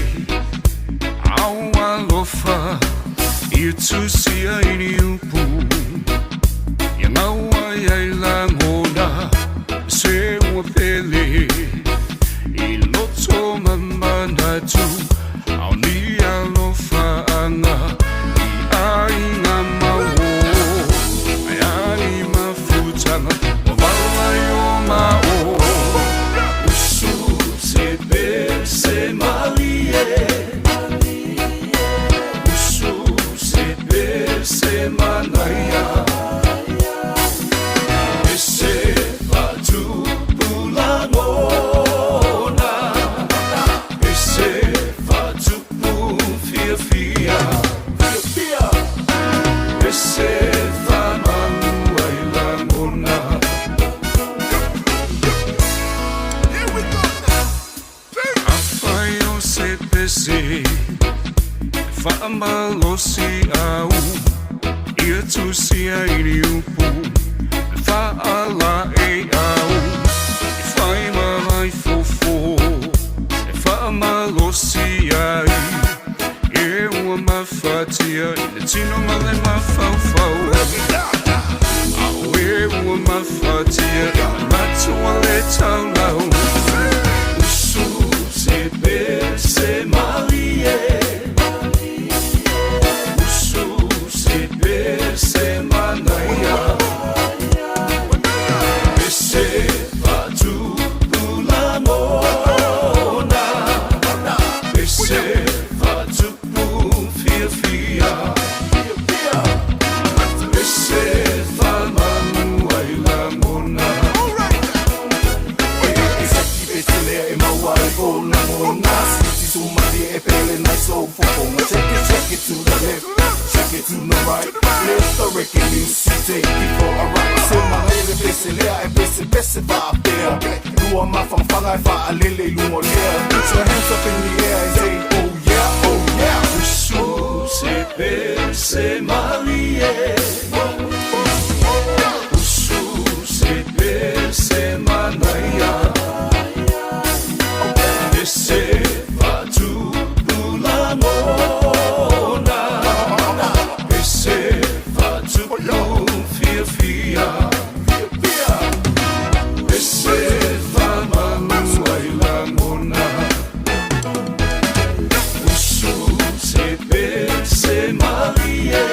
Au alofa Ia tusia i ni upu Ia ngaua ai lagona Se ua pele I loto ma manatu Ao ni alofaaga I aiga ma uō Ae a ni mafutaga Ua vala i o ma o Usu se pese malie Usu se pese manaia Pese faatupu lagona Pese faatupu fiafia Pese faamanu ai lagona. Afai o se pese faamalosi au ia tusia i ni upu faalaei au e fai ma ai fofo e faamalosi ai e ua mafatia i le tino ma le mafaufau Auē ua mafatia i le matua le taulau Usu se pese malie Usu se pese manaia Pese faatupu lagona Pese faatupu fiafia Pese faamanu ai lagona. Usu se pese malie Usu se pese manaia Pese faatupu lagona Pese faatupu fiafia Pese faamanu ai lagona Usu se pese malie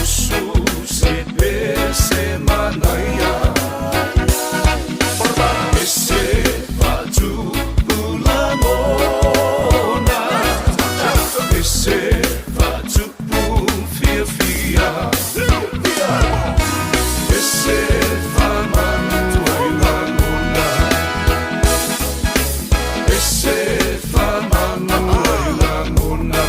Usu se pese manaia Pese faatupu lagona Pese faatupu fiafia Pese faamanu ai lagona Pese faamanu ai lagona.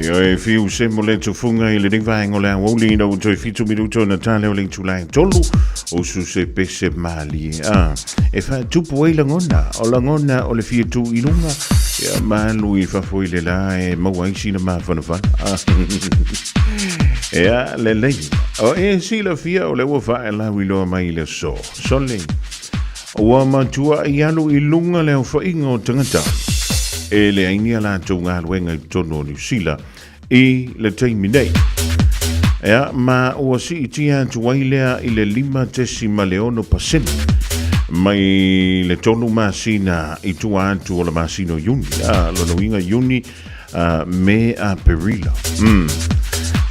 Ioe, fiu se mo le tufuga i lenei vaega o le aoauli ina ua toe fitu minuto ona tale o le itula e tolu usu se pese malie a e faatupu ai lagona o lagona o le fia tu i luga ia ma alu i fafo i le la e maua ai sina mafanafana. Ea lelei o e silafia o le ua faelauiloa mai i le aso sole Ua matua i alu i luga le aofaiga o tagata e leai ni a latou galuega i totonu o Niu Sila i le taimi nei. Ea, ma ua siitia atu ai lea i le 5.6% mai le tolu masina i tua atu o le masina o Iuni, a, lona uiga Iuni, a, me Aperila.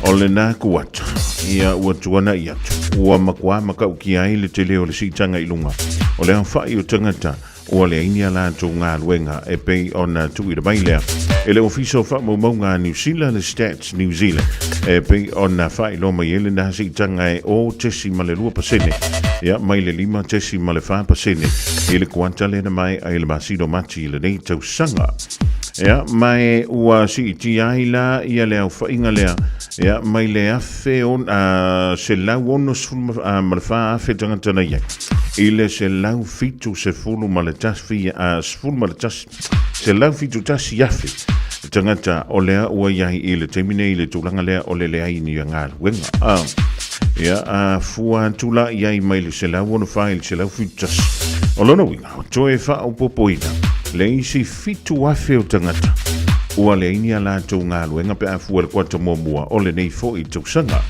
O lena kuata, ia ua tuana'i atu, ua makuā makaukia ai le tele o le siitaga i luga o le aofa'i o tagata ua leai ni a latou galuega e pei ona tuuina mai lea e le Ofisa o Faamaumauga a Niu Sila, le Stats New Zealand, e pei ona faailoa mai ai lena siitaga e 0.2%, ia, mai le 5.4% i le kuata lea na maea i le masina o Mati i lenei tausaga. Ia, ma e ua siitia ai la ia le aofaiga lea, ia, mai le afe on, a, 164,000 tagata na i ai, i le 171, a, 11, 171 afe. tagata o lea ua i ai i le taimi nei i le tulaga lea o le leai ni galuega. A, ia, a fua atu la i ai mai le 164 i le 171. O lona uiga, ua toe faaopoopoina le isi 7,000 o tagata ua leai ni a latou galuega pe a fua i le kuata muamua o lenei foi tausaga.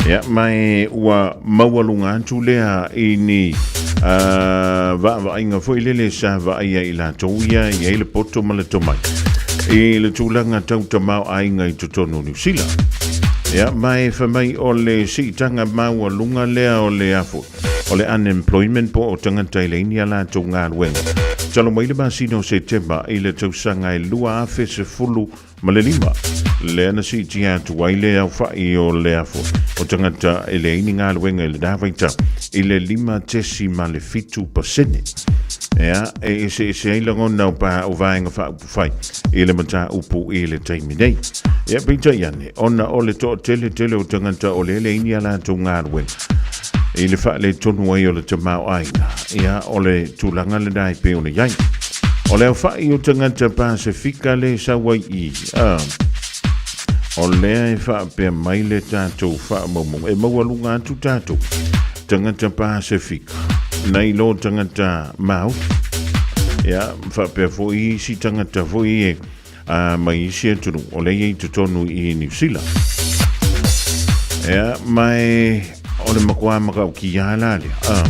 Ia, ma e ua maualuga atu lea i ni vaavaaiga foi lele sa vaaia i latou ia i ai le poto ma le tomai i le tulaga tau tamaoaiga i totonu o Niu Sila. Ia, ma e fai mai o le siitaga maualuga lea o le a foi, o le unemployment po o tagata e leai ni a latou galuega. Talu mai le masina o Setema i le tausaga e 2015, lea na siitia atu ai le aofai o le a foi, o tagata e leai ni galuega i lena vaitau i le 5.7%. Ia, e eseese ai lagona o pa o vaega faaupufai i le mataupu i le taimi nei. Ia, peitai ane, ona o le toatele tele o tagata o lea e leai ni a latou galuega i le faaletonu ai o le tamaoaiga, ia, o le tulaga lena e pei ona i ai. O le aofai o tagata Pasefika le sau ai i, a, o lea e faapea mai le tatou faamaumauga, e maualuga atu tatou tagata Pasefika nai lo tagata Māori. Ia, faapea foi isi tagata foi e a, mai isi atunuu o lea e i ai i totonu i Niu Sila. Ia, ma e, o le matua matautia la lea. A,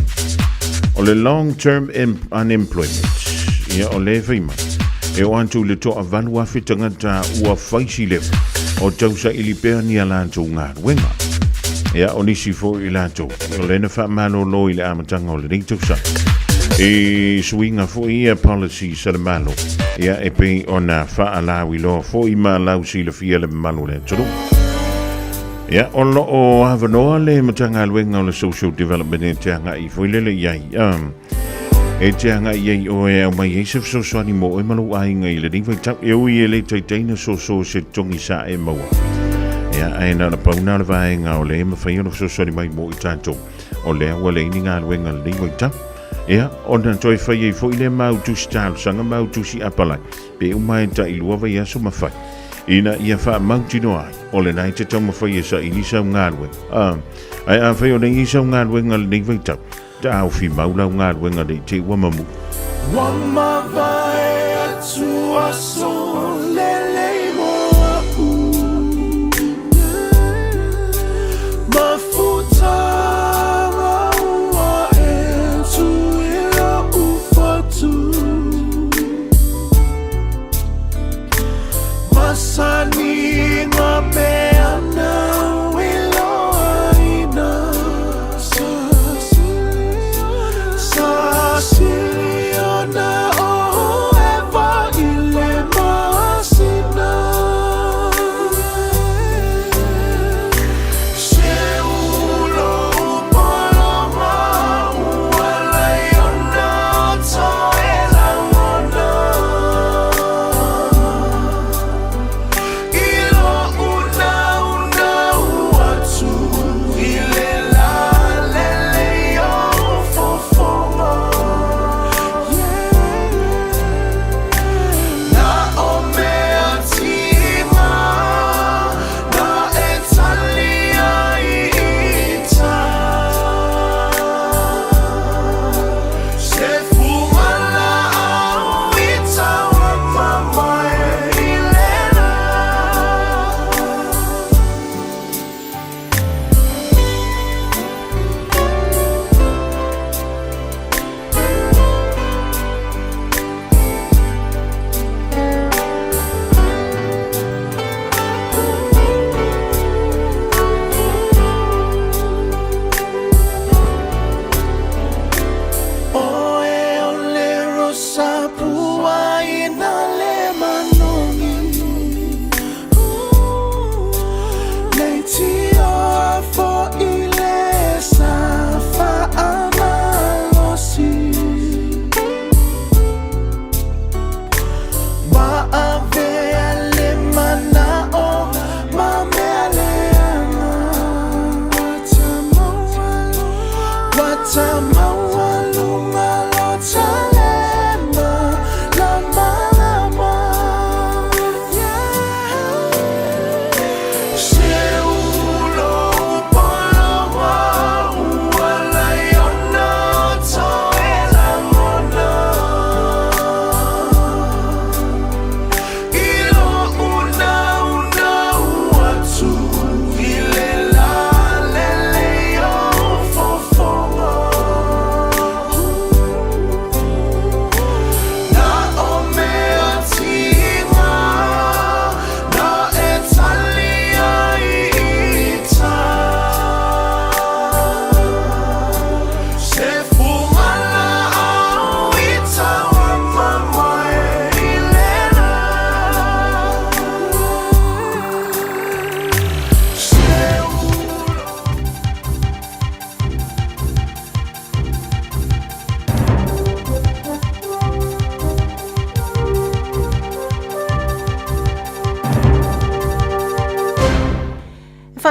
o le long term unemployment, ia, o lea e fai mai, e oo atu i le toa 8,000 tagata ua fai si leva o tausaili pea ni a latou galuega. Ia, o nisi foi i latou, o lea na faamalolo i le amataga o lenei tausaga. I suiga foi ia policies a le Malo, ia e pei ona faalauiloa foi ma lausilafia le mamalu o le atunuu. Ia, o lo o avanoa le Matagaluega o le Social Development e te agai foi lele i ai. E te agai i ai oe e aumai ai se fesoasoani mo oe ma lou aiga i lenei vaitau. E ui e le taitai na soso se totogi sa e maua. Ia, ae na ona pau na o le vaega o lea e mafai ona fesoasoani mai mo i tatou. O lea ua leai ni galuega i lenei vaitau. Ia, ona toe fai ai foi lea mau tusi talosaga, mau tusi apalai, pe uma e tailua vaiaso ma fai. Ina ia faamautinoa ai, o lena e te taumafai e saili sau galuega. Ae afai o lea e i ai sau galuega i lenei vaitau, taofi mau lau galuega nei te i ua mamu. Ua mavae atu aso lelei mo a'u Mafutaga ua e tu i lo'u fatu Masani ngā mea nāu i loaina Sa siliona o Eva i le masina.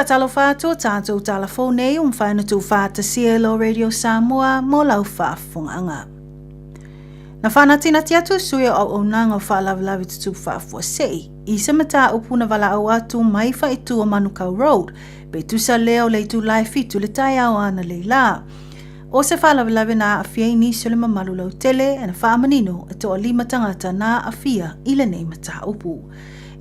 faatalofa atu o tatou tala fou nei ua mafai ona tuufaatasia e lo Radio Samoa mo lau faafofogaaga. Na faanatinati atu sui o auaunaga o faalavelave tutupu faafuasei i se mataupu na valaau atu mai faaitu o Manukau Road pe tusa lea o le itula e 7 le taeao analeila lā. O se faalavelave na aafia ai nisi o le mamalu lautele na faamanino e toalima tagata na aafia i lenei mataupu.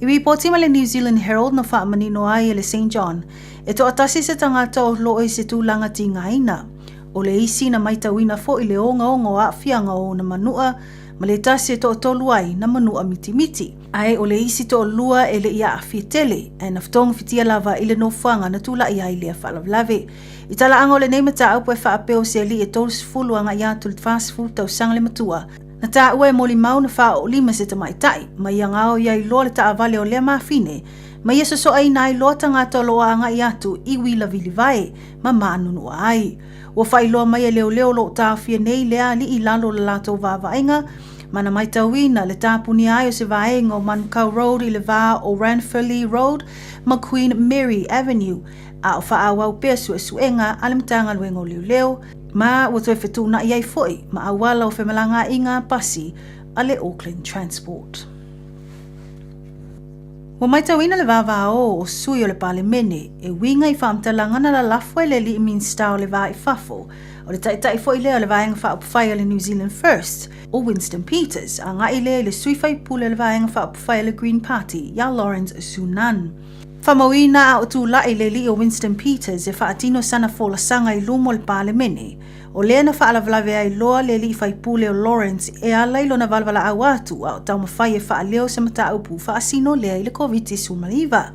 I ripoti mai le New Zealand Herald na faamanino ai e le St John e toatasi se tagata o loo i se tulaga tigaina. O le isi na maitauina foi le ogaoga o aafiaga o ona manua ma le tasi e toatolu ai na manua mitimiti. Ae o le isi toalua e le i aafia tele ae na togafitia lava i le nofoaga na tulai ai lea faalavelave. I talaaga o lenei mataupu e faapea o se alii e 30 agai atu i le 40 tausaga le matua, na taua e molimau na faaoolima se tamaitai, ma ia gaoi ai loa le taavale o lea mafine, ma ia sosoaina ai loa tagata o lo o agai atu i uila vilivae ma manunua ai. Ua faailoa mai e leoleo o lo o taofia nei lea alii i lalo o le latou vaavaaiga, ma na matauina le tapunia ai o se vaega o Manukau Road i le va o Ranfurly Road ma Queen Mary Avenue, a o faaauau pea suesuega a le Matagaluega o Leoleo, ma ua toe fetuunai ai foi ma auala o femalagaaiga pasi a le Auckland Transport. Ua matauina le vavao o sui o le Palemene e uiga i faamatalaga na lalafo e le alii Minisita o le Va i Fafo, o le taitai foi lea o le Vaega Faaupufai a le New Zealand First, o Winston Peters, agai lea i le sui faipule o le Vaega Faaupufai a le Green Party, ia Lawrence Sunan. Faamauina a o tulai le alii o Winston Peters e faatino sana folasaga i luma o le Palemene. O lea na faalavelave ai loa le alii faipule o Lawrence e ala i lona valevalaau atu a o taumafai e faaleo se mataupu faasino lea i le Koviti-19.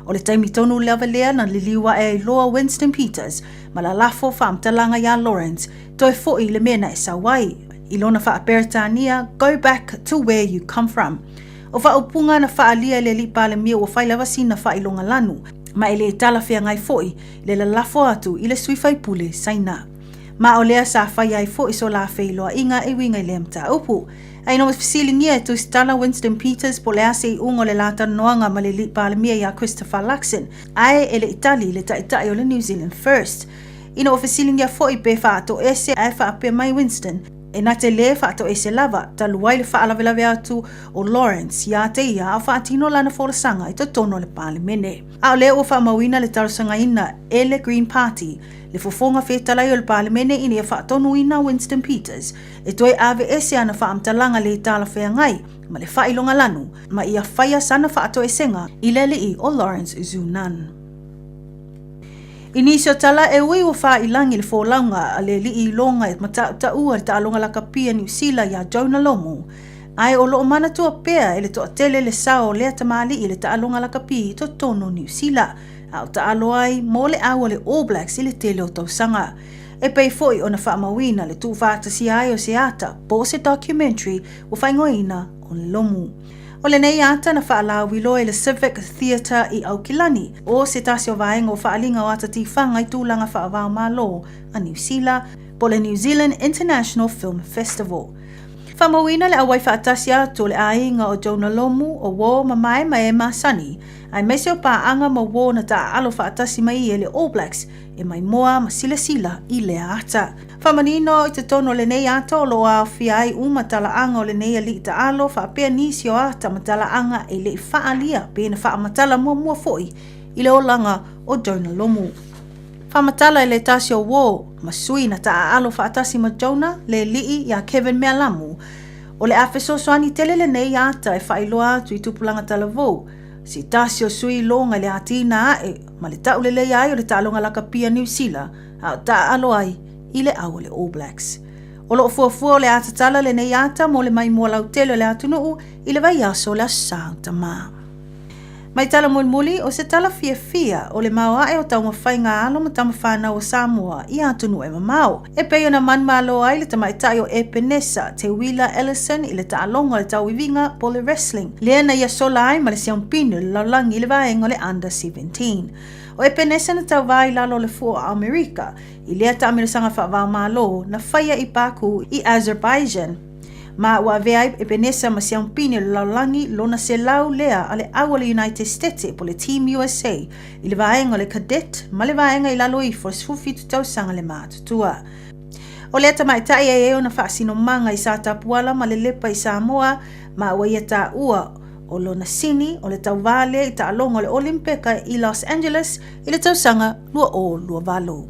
O le taimi tonu lava lea na liliu ae ai loa Winston Peters ma lalafo faamatalaga iā Lawrence toe foi i le mea na e sau ai, i lona faa-Peretania, Go back to where you come from. O faaupuga na faaalia e le Alii Palemia ua fai lava sina faailoga lanu, ma e le talafeagai foi le lalafo atu i le sui faipule Saina. Ma o lea sa faia ai foi so la feiloaiga e uiga i lea mataupu. Ae ina ua fesiligia e Tusitala Winston Peters po o le a se iuga o le la talanoaga ma le Alii Palemia ia Christopher Luxon, ae e le i tali le taitai o le New Zealand First. Ina ua fesiligia foi pe faatoese ae faapea mai Winston, E na te lē faatoese lava, talu ai le faalavelave atu o Lawrence iā te ia a o faatino lana folasaga i totonu o le Palemene. A o lea ua faamauina le talosagaina e le Green Party le fofoga fetalai o le Palemene ina ia faatonuina Winston Peters e toe aveese ana faamatalaga lē talafeagai ma le faailoga lanu ma ia faia sana faatoesega i le alii o Lawrence Zunan. I nisi o tala e ui ua fāilagi le folauga a le alii iloga e matautaua le taaloga lakapi a Niu Sila iā Jonah Lomu, ae o loo manatua pea e le toatele le sao o lea tamalii i le taaloga lakapi i totonu o Niu Sila, a o taalo ai mo le au a le All Blacks i le tele o tausaga. E pei foi ona faamauina le tuufaatasia ai o se ata po o se documentary ua faaigoaina o Lomu. O lenei ata na faalauiloa i le Civic Theatre i Aukilani, o se tasi o vaega o faaaliga o ata tifaga i tulaga faava-o-Malo a Niu Sila, po o le New Zealand International Film Festival. Faamauina le auai faatasi atu o le aiga o Jonah Lomu, o uō ma mae ma e masani, aemaise o paaga ma uō na taaalo faatasi mai e le All Blacks e maimoa ma silasila i lea ata. Faamanino i totonu o lenei ata o lo o aofia ai uma talaaga o lenei alii taalo faapea nisi o ata ma talaaga e le i faaalia pe na faamatala muamua foi i le olaga o Jonah Lomu. Faamatala i le tasi o uō ma sui na taaalo faatasi ma Jonah le alii iā Kevin Mealamu, o le a fesoasoani tele lenei ata e faailoa atu i tupulaga talavou se tasi o sui iloga i le atina ae ma le tauleleia ai o le taaloga lakapi a Niu Sila a o taaalo ai i le au o le All Blacks. O loo fuafua o le a tatala lenei ata mo le maimoa lautele o le atunuu i le vaiaso o le Aso Sa Tamā. Mai tala mulimuli, o se tala fiafia o le maoae o taumafaiga a alo ma tamafanau o Samoa i atunuu e mamao. E pei ona manumalo ai le tamaitai o Epenesa, Teuila Ellison i le taaloga o le tauiviga po o le wrestling, lea na ia sola ai ma le siampini o le lalolagi i le vaega o le Under 17. O Epenesa na tauvā i lalo o le fua o Amerika i lea taamilosaga faava-o-Malo na faia i Baku i Azerbaijan. Ma ua avea ai Epenesa ma Siampini o le lalolagi lona 100 lea a le au a le United Stete po le Team USA i le vaega o le Cadet ma le vaega i lalo ifo o le 17 tausaga le matutua. O lea tamaitai e i ai ona faasinomaga i Satapuala ma Lelepa i Samoa ma ua ia taua o lona sini o le tauvā lea i taaloga o le Olimpeka i Los Angeles i le tausaga 2028.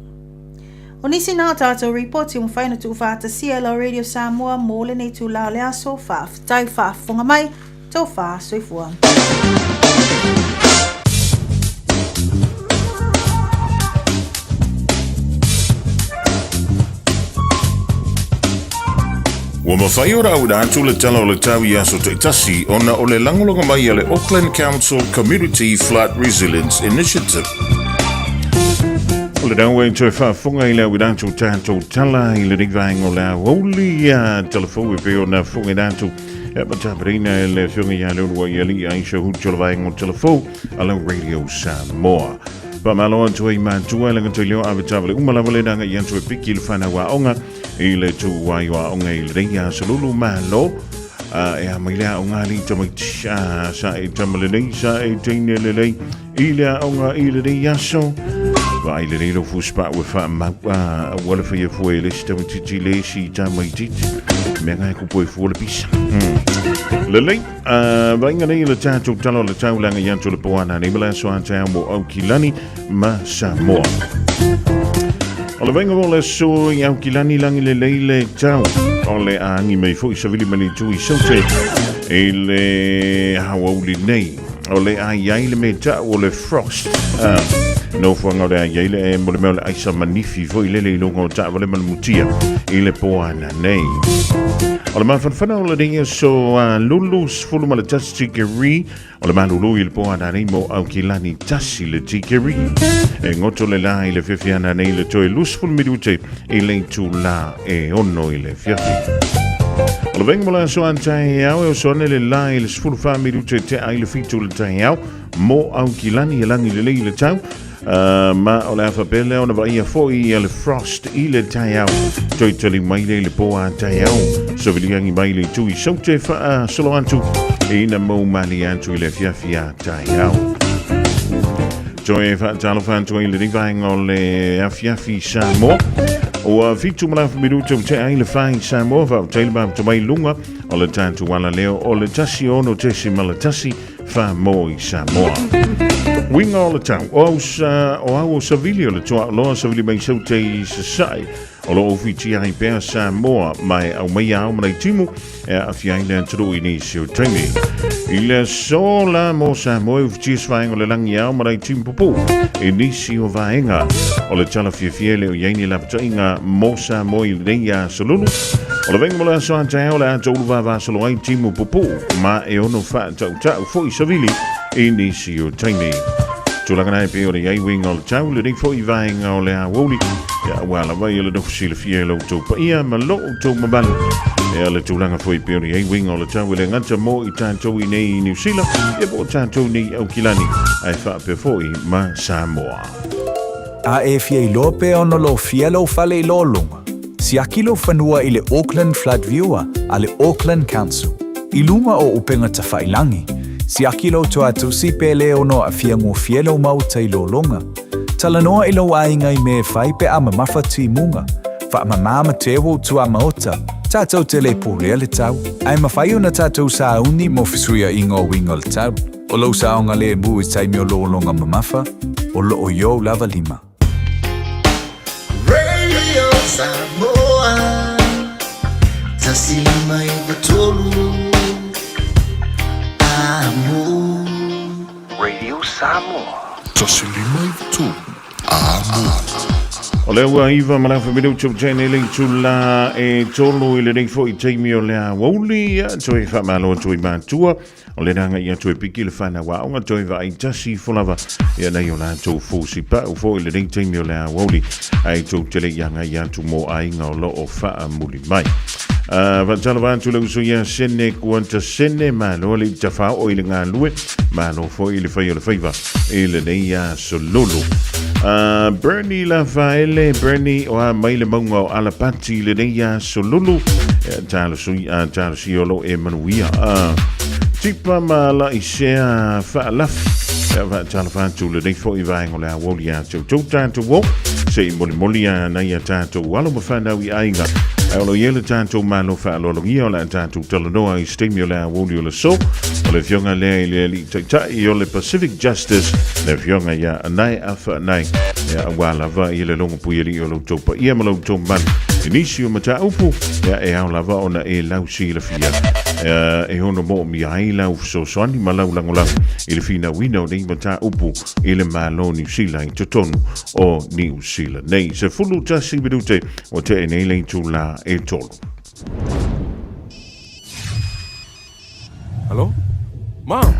O nisi na o tātou ripoti ua mafai ona tuufaatasia e lau Radio Samoa mō lenei itulā o le aso, faafetai faafofoga mai, tofa soifua. Ua mafai ona auina atu le Tala o le Tau i aso taitasi ona o le lagolago mai a le Auckland Council Community Flood Resilience Initiative. O le nau e toe faafofoga i le auina atu o tatou tala i lenei vaega o le aoauli a talafou e pei ona fofogaina atu e matapareina e le Afioga ia Leuluaialii Aisha Huti o le vaega o talafou a lau Radio Samoa. Faamalo atu ai matua e lagata i leo ave tavale uma lava le naga i atu e piki i le whanau aonga i le tū ai o aonga i lenei aso lulu malo e a mai le aonga ali tamaiti sa e tama lelei sa e teine lelei i le aonga i lenei aso vaai lelei lou fusipau e faamau aua le faia fua e le isi tamaitiiti le isi tamaitiiti mea nga e kupu e fua le pisa. Lelei vaaiga nei le tatou tala o le taulaga i atu le poana nei ma le aso a taeao mo Aukilani ma Samoa. O le vaaiga mo le aso i Aukilani lagi lelei le tau o le agi mai foi savili mai le itu i Saute i le aoauli nei. O le a i ai le mea tau o le frost. Nofoaga o le a i ai le mo le mea o le aisa manifi foi lele i luga o taavale ma le mutia i le poana nei. O le mafanafana o lenei aso a lulu 11 tikeri o le malulu i le poana nei mo Aukilani 1 le tikeri. E ngoto le la i le fiafiana nei le toe 20 minute i le itulā e 6 i le afiafi. O le vaega mo le aso a taeao e oso ane le la i le 14 minute te ai le 7 le taeao mo Aukilani e lagi lelei le tau. Ma o le a faapea lea ona vaaia foi ia le frost i le taeao. Toe tali mai le i le pō a taeao. Saviliagi mai le itu i Saute faasolo atu ina mau malie atu i le afiafi a taeao. Toe faatalofa atu ai i lenei vaega o le afiafi Samoa. Ua 7 minuta ua tea ai le 4 i Samoa, faafetai le mafuta mai luga o le tatou alaleo o le 106.1 wha i Samoa. Uiga o le tau, o au, sa, o au o Savili o le tuaoloa Savili mai Saute i Sasae, o lo o ufitia ai pea Samoa ma e aumaia ao ma timu e aafia ai le atunuu i nisi o taimi. I le aso la mo Samoa e ufitia se vaega o le lagi ao ma timu pupū i nisi o vaega o le tala fiafia e le o i ai ni lapataiga mo Samoa i lenei aso lulu. O le vaega mo le aso a taeao o le a taulu vavasolo ai timu pupū ma e ono faatautau foi savili i nisi o taimi. Tulaga na e pei ona i ai uiga o le tau, lenei foi vaega o le aoauli, ia aua lava ia le nofo silafia e lo outou paia ma lo outou mamalu. Ia le tulaga foi pei ona i ai uiga o le tau e le gata mo i tatou i nei i Niu Sila, ia po o tatou nei i Aukilani, ae faapea foi ma Samoa. A e fia iloa pe ono lofia lou fale i lologa, siaki lou fanua i le Auckland Flood Viewer a le Auckland Council. I luga o upega tafailangi, siaki lou toatusi pe le ono aafia gofie lou maota i lologa. Talanoa i lou aiga i mea e fai pe a mamafa timuga. Faamama ma teu ou tuamaota, tatou te le pulea le tau. Ae mafai ona tatou sauni mo fesuiaiga o uiga o le tau. O lou saogalemu i taimi o lologa mamafa, o loo i ou lava lima. Radio Samoa 153 Amo. Radio Samoa 153 Amo. O lea ua iva ma le afa minuta ua tea nei le itulā e 3 i lenei foi taimi o le aoauli, toe faamalo atu i matua. O le agai atu e piki le whanau aonga toe vaai tasi ifo lava ia nei o latou fusi pau foi i lenei taimi o le aoauli ae tou te le i agai atu mo aiga o lo o faamuli mai. Faatalofa atu le uso ia Sene Kuanta Sene, malo le tafao i le galue, malo foi i le fai o le faiva i lenei aso lulu. Bernie Lafaele, Bernie o a mai le mauga o Alapati i lenei aso lulu. Ia, talosui, talosia o lo e manuia. Tipa ma Laisea Faalafi. Ia, faatalofa atu lenei foi vaega o le aoauli ia te outou tatou o. Se i molimoli a nai a tatou alo ma fanau i aiga. Ae o lo i ai le tatou malo faaaloalogia o le a tatou talanoa i se taimi o le aoauli o le aso. O le afioga lea i le Alii Taitai o le Pacific Justice, le afioga ia Anae Afa Anae. Ia, aua lava i le logo puialii o lo outou paia ma lo outou mamalu. I nisi o mataupu, ia, e ao lava ona e lausilafia. E ono moomia ai lau fesoasoani ma lau lagolago i le finauina o nei mataupu i le Malo o Niu Sila i totonu o Niu Sila nei. 11 minute ua tea nei le itulā e 3. Hello? Mom?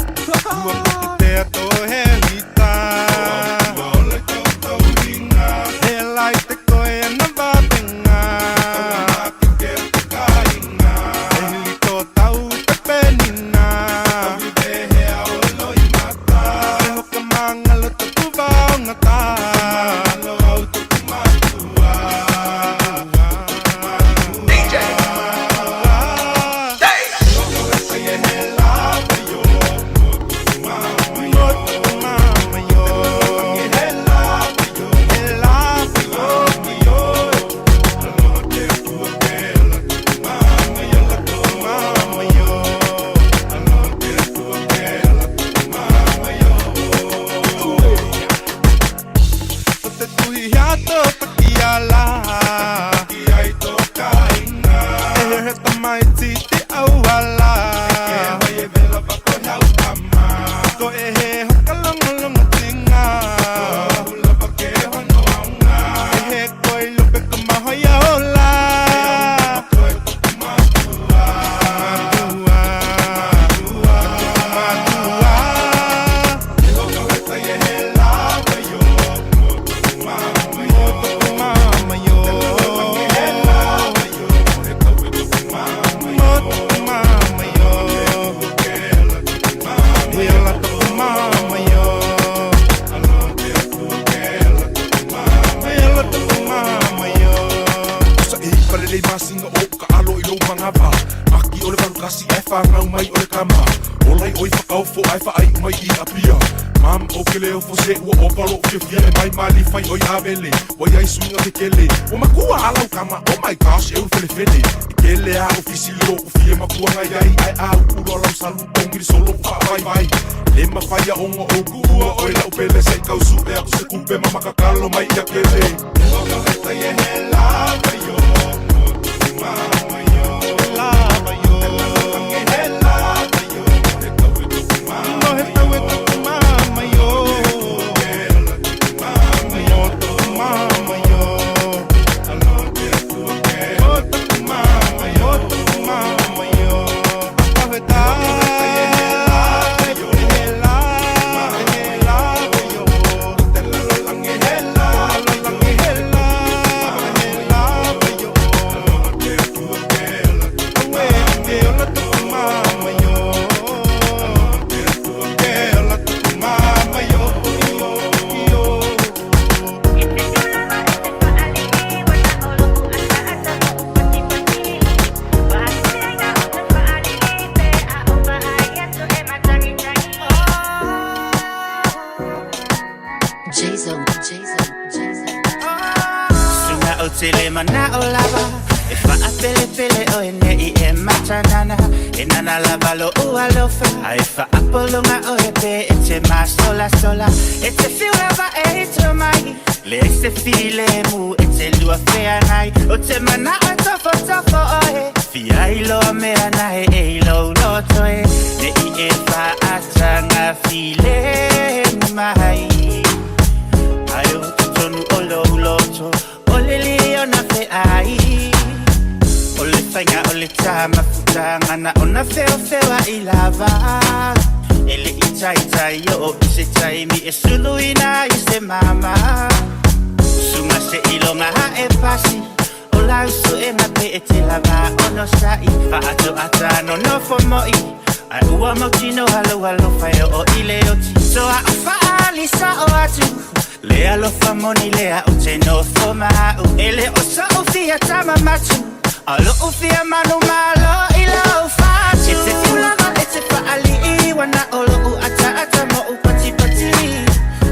Le alofa moni lea ou te nofo ma au E le o soʻu fia tama matua A o loʻu fia manumalo i lou fatu E te tulaga e te faalii Ua na o loʻu ataata ma ou patipati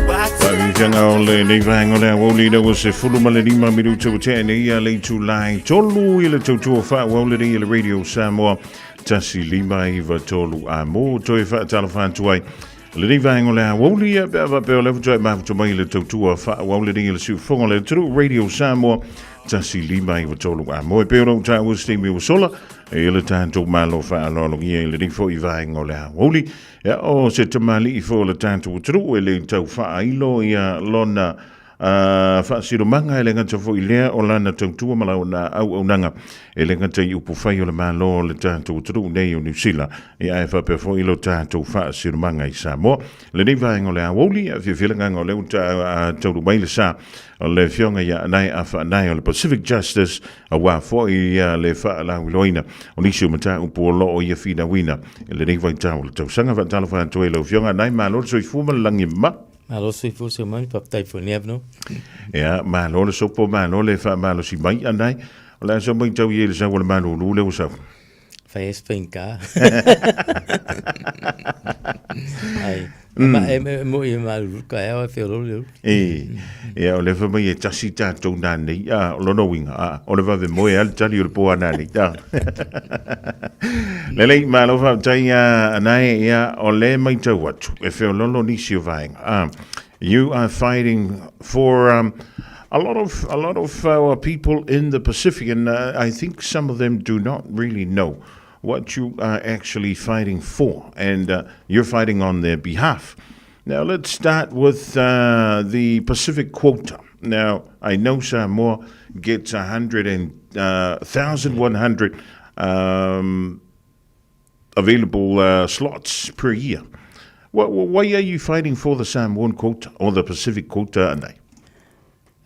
Ua Faafitaga o lenei vaega o le aoauli ina ua 15 minuta ua tea nei ia le itula e tolu i le tautua faaauau lenei e le Radio Samoa 1 5 9 3 a mo toe faatalofa atu ai lenei vaega o le aoauli ia pe a faapea o lea faatoa e mafuta mai i le tautua faaauau lenei e le siufofoga o le atunuu Radio Samoa 1 5 9 3 a mo e pei ona ou taua se taimi ua sola e le tatou Malo faaaloalogia i lenei foi vaega o le aoauli. Ia, o se tamalii foi o le tatou atunuu e le tau faailo ia lona faasilomaga e le gata foi lea o lana tautua ma lana auaunaga e le gata i upufai o le Malo o le tatou atunuu nei o Niu Sila, ia ae faapea foi lo tatou faasilomaga i Samoa. Lenei vaega o le aoauli, ia fiafia le agaga o lea ua taulu mai le sa o le Afioga ia Anae Afaanae o le Pacific Justice aua foi le faalauiloaina o nisi o mataupu o lo o ia finauina i lenei vaitau o le tausaga. Faatalofa atu ai i lau Afioga Anae, malo le soifua ma le lagi e mama. Malo le soifua Seumani, faafetai foi i lenei avanoa. Ia, malo le sopo, malo le faamalosi mai Anae. O le a sau matau i ai i le sau o le malulu lea ua sau? Fai ai se faigata. Ai, ma e e mo i malulu ka e awa feololo le ulu. E, ia o le fa mai e tasi tātou nā nei, a, o lona uiga, a, o le vave moe a le tali o le pō a nā nei, a. Lelei, malo faafetai a Anae, ia, o le maitau atu, e feololo nisi o vaega. A, you are fighting for a lot of a lot of our people in the Pacific, and I think some of them do not really know what you are actually fighting for, and you're fighting on their behalf. Now, let's start with the Pacific quota. Now, I know Samoa gets 1,100 available slots per year. Why are you fighting for the Samoan quota or the Pacific quota, Anae?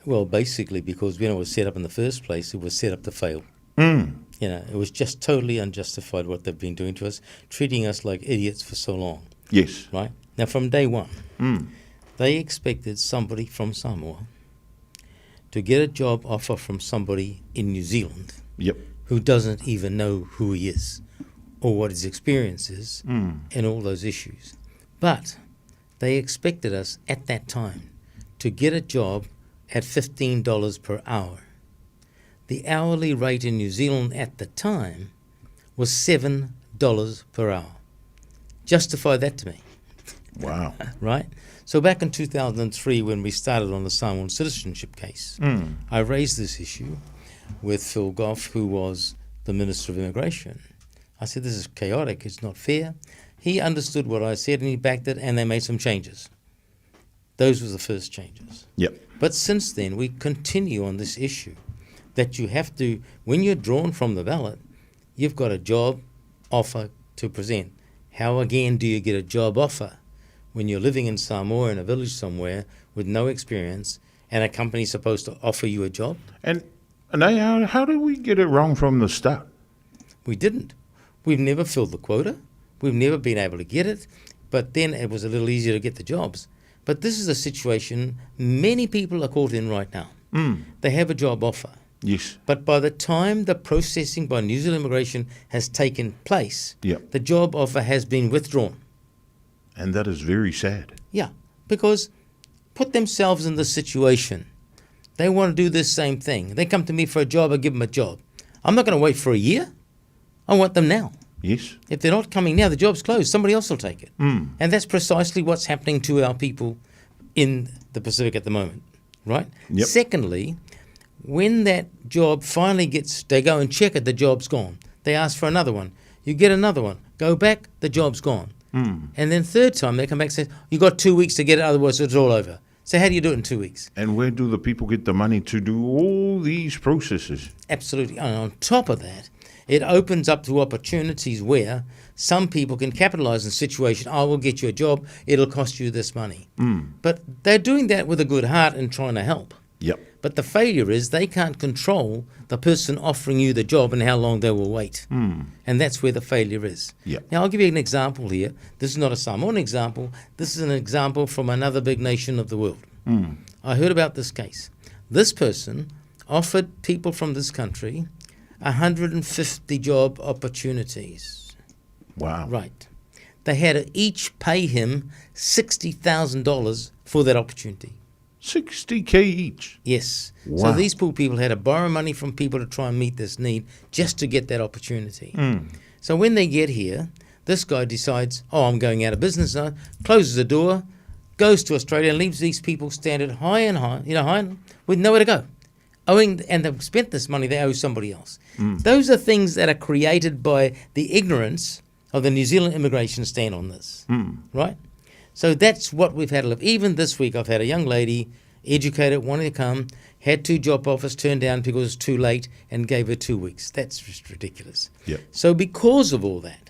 Well, basically because when it was set up in the first place, it was set up to fail. You know, it was just totally unjustified what they've been doing to us, treating us like idiots for so long. Right? Now, from day one, they expected somebody from Samoa to get a job offer from somebody in New Zealand who doesn't even know who he is or what his experience is and all those issues. But they expected us at that time to get a job at $15 per hour. The hourly rate in New Zealand at the time was $7 per hour. Justify that to me. Wow. Right? So back in 2003, when we started on the Samoan citizenship case, I raised this issue with Phil Goff, who was the Minister of Immigration. I said, this is chaotic, it's not fair. He understood what I said and he backed it, and they made some changes. Those were the first changes. But since then, we continue on this issue that you have to, when you're drawn from the ballot, you've got a job offer to present. How again do you get a job offer when you're living in Samoa in a village somewhere with no experience and a company's supposed to offer you a job? And how did we get it wrong from the start? We didn't. We've never filled the quota. We've never been able to get it. But then it was a little easier to get the jobs. But this is a situation many people are caught in right now. They have a job offer. But by the time the processing by New Zealand Immigration has taken place, the job offer has been withdrawn. And that is very sad. Yeah, because put themselves in the situation. They want to do this same thing. They come to me for a job, I give them a job. I'm not going to wait for a year. I want them now. If they're not coming now, the job's closed. Somebody else will take it. And that's precisely what's happening to our people in the Pacific at the moment, right? Secondly, when that job finally gets, they go and check it, the job's gone. They ask for another one. You get another one. Go back, the job's gone. And then third time they come back and say, you got 2 weeks to get it, otherwise it's all over. So how do you do it in 2 weeks? And where do the people get the money to do all these processes? Absolutely. And on top of that, it opens up to opportunities where some people can capitalize on the situation. I will get you a job. It'll cost you this money. But they're doing that with a good heart and trying to help. But the failure is they can't control the person offering you the job and how long they will wait. And that's where the failure is. Now, I'll give you an example here. This is not a Samoan example. This is an example from another big nation of the world. I heard about this case. This person offered people from this country 150 job opportunities. Wow. Right. They had to each pay him $60,000 for that opportunity. 60K each? Yes. Wow. So these poor people had to borrow money from people to try and meet this need just to get that opportunity. So when they get here, this guy decides, oh, I'm going out of business now, closes the door, goes to Australia and leaves these people standing high and high, you know, high and, with nowhere to go. Owing, and they've spent this money they owe somebody else. Those are things that are created by the ignorance of the New Zealand immigration stand on this, right? So that's what we've had to live. Even this week, I've had a young lady, educated, wanting to come, had 2 job offers turned down because it was too late and gave her 2 weeks. That's just ridiculous. Yep. So because of all that,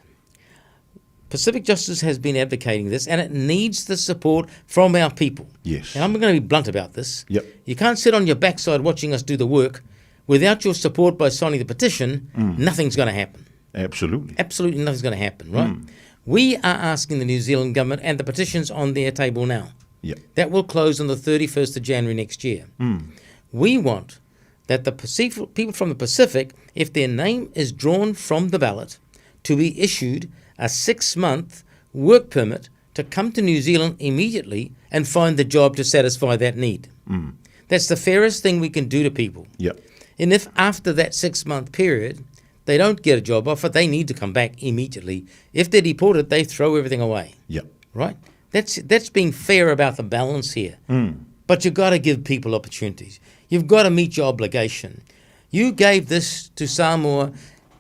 Pacific Justice has been advocating this, and it needs the support from our people. Yes. And I'm going to be blunt about this. Yep. You can't sit on your backside watching us do the work. Without your support by signing the petition, nothing's going to happen. Absolutely. Absolutely nothing's going to happen, right? We are asking the New Zealand government, and the petition's on their table now. Yep. That will close on the 31st of January next year. We want that the people from the Pacific, if their name is drawn from the ballot, to be issued a 6-month work permit to come to New Zealand immediately and find the job to satisfy that need. That's the fairest thing we can do to people. Yep. And if after that 6-month period they don't get a job offer, they need to come back immediately. If they're deported, they throw everything away. Yep. Right? That's being fair about the balance here. But you've got to give people opportunities. You've got to meet your obligation. You gave this to Samoa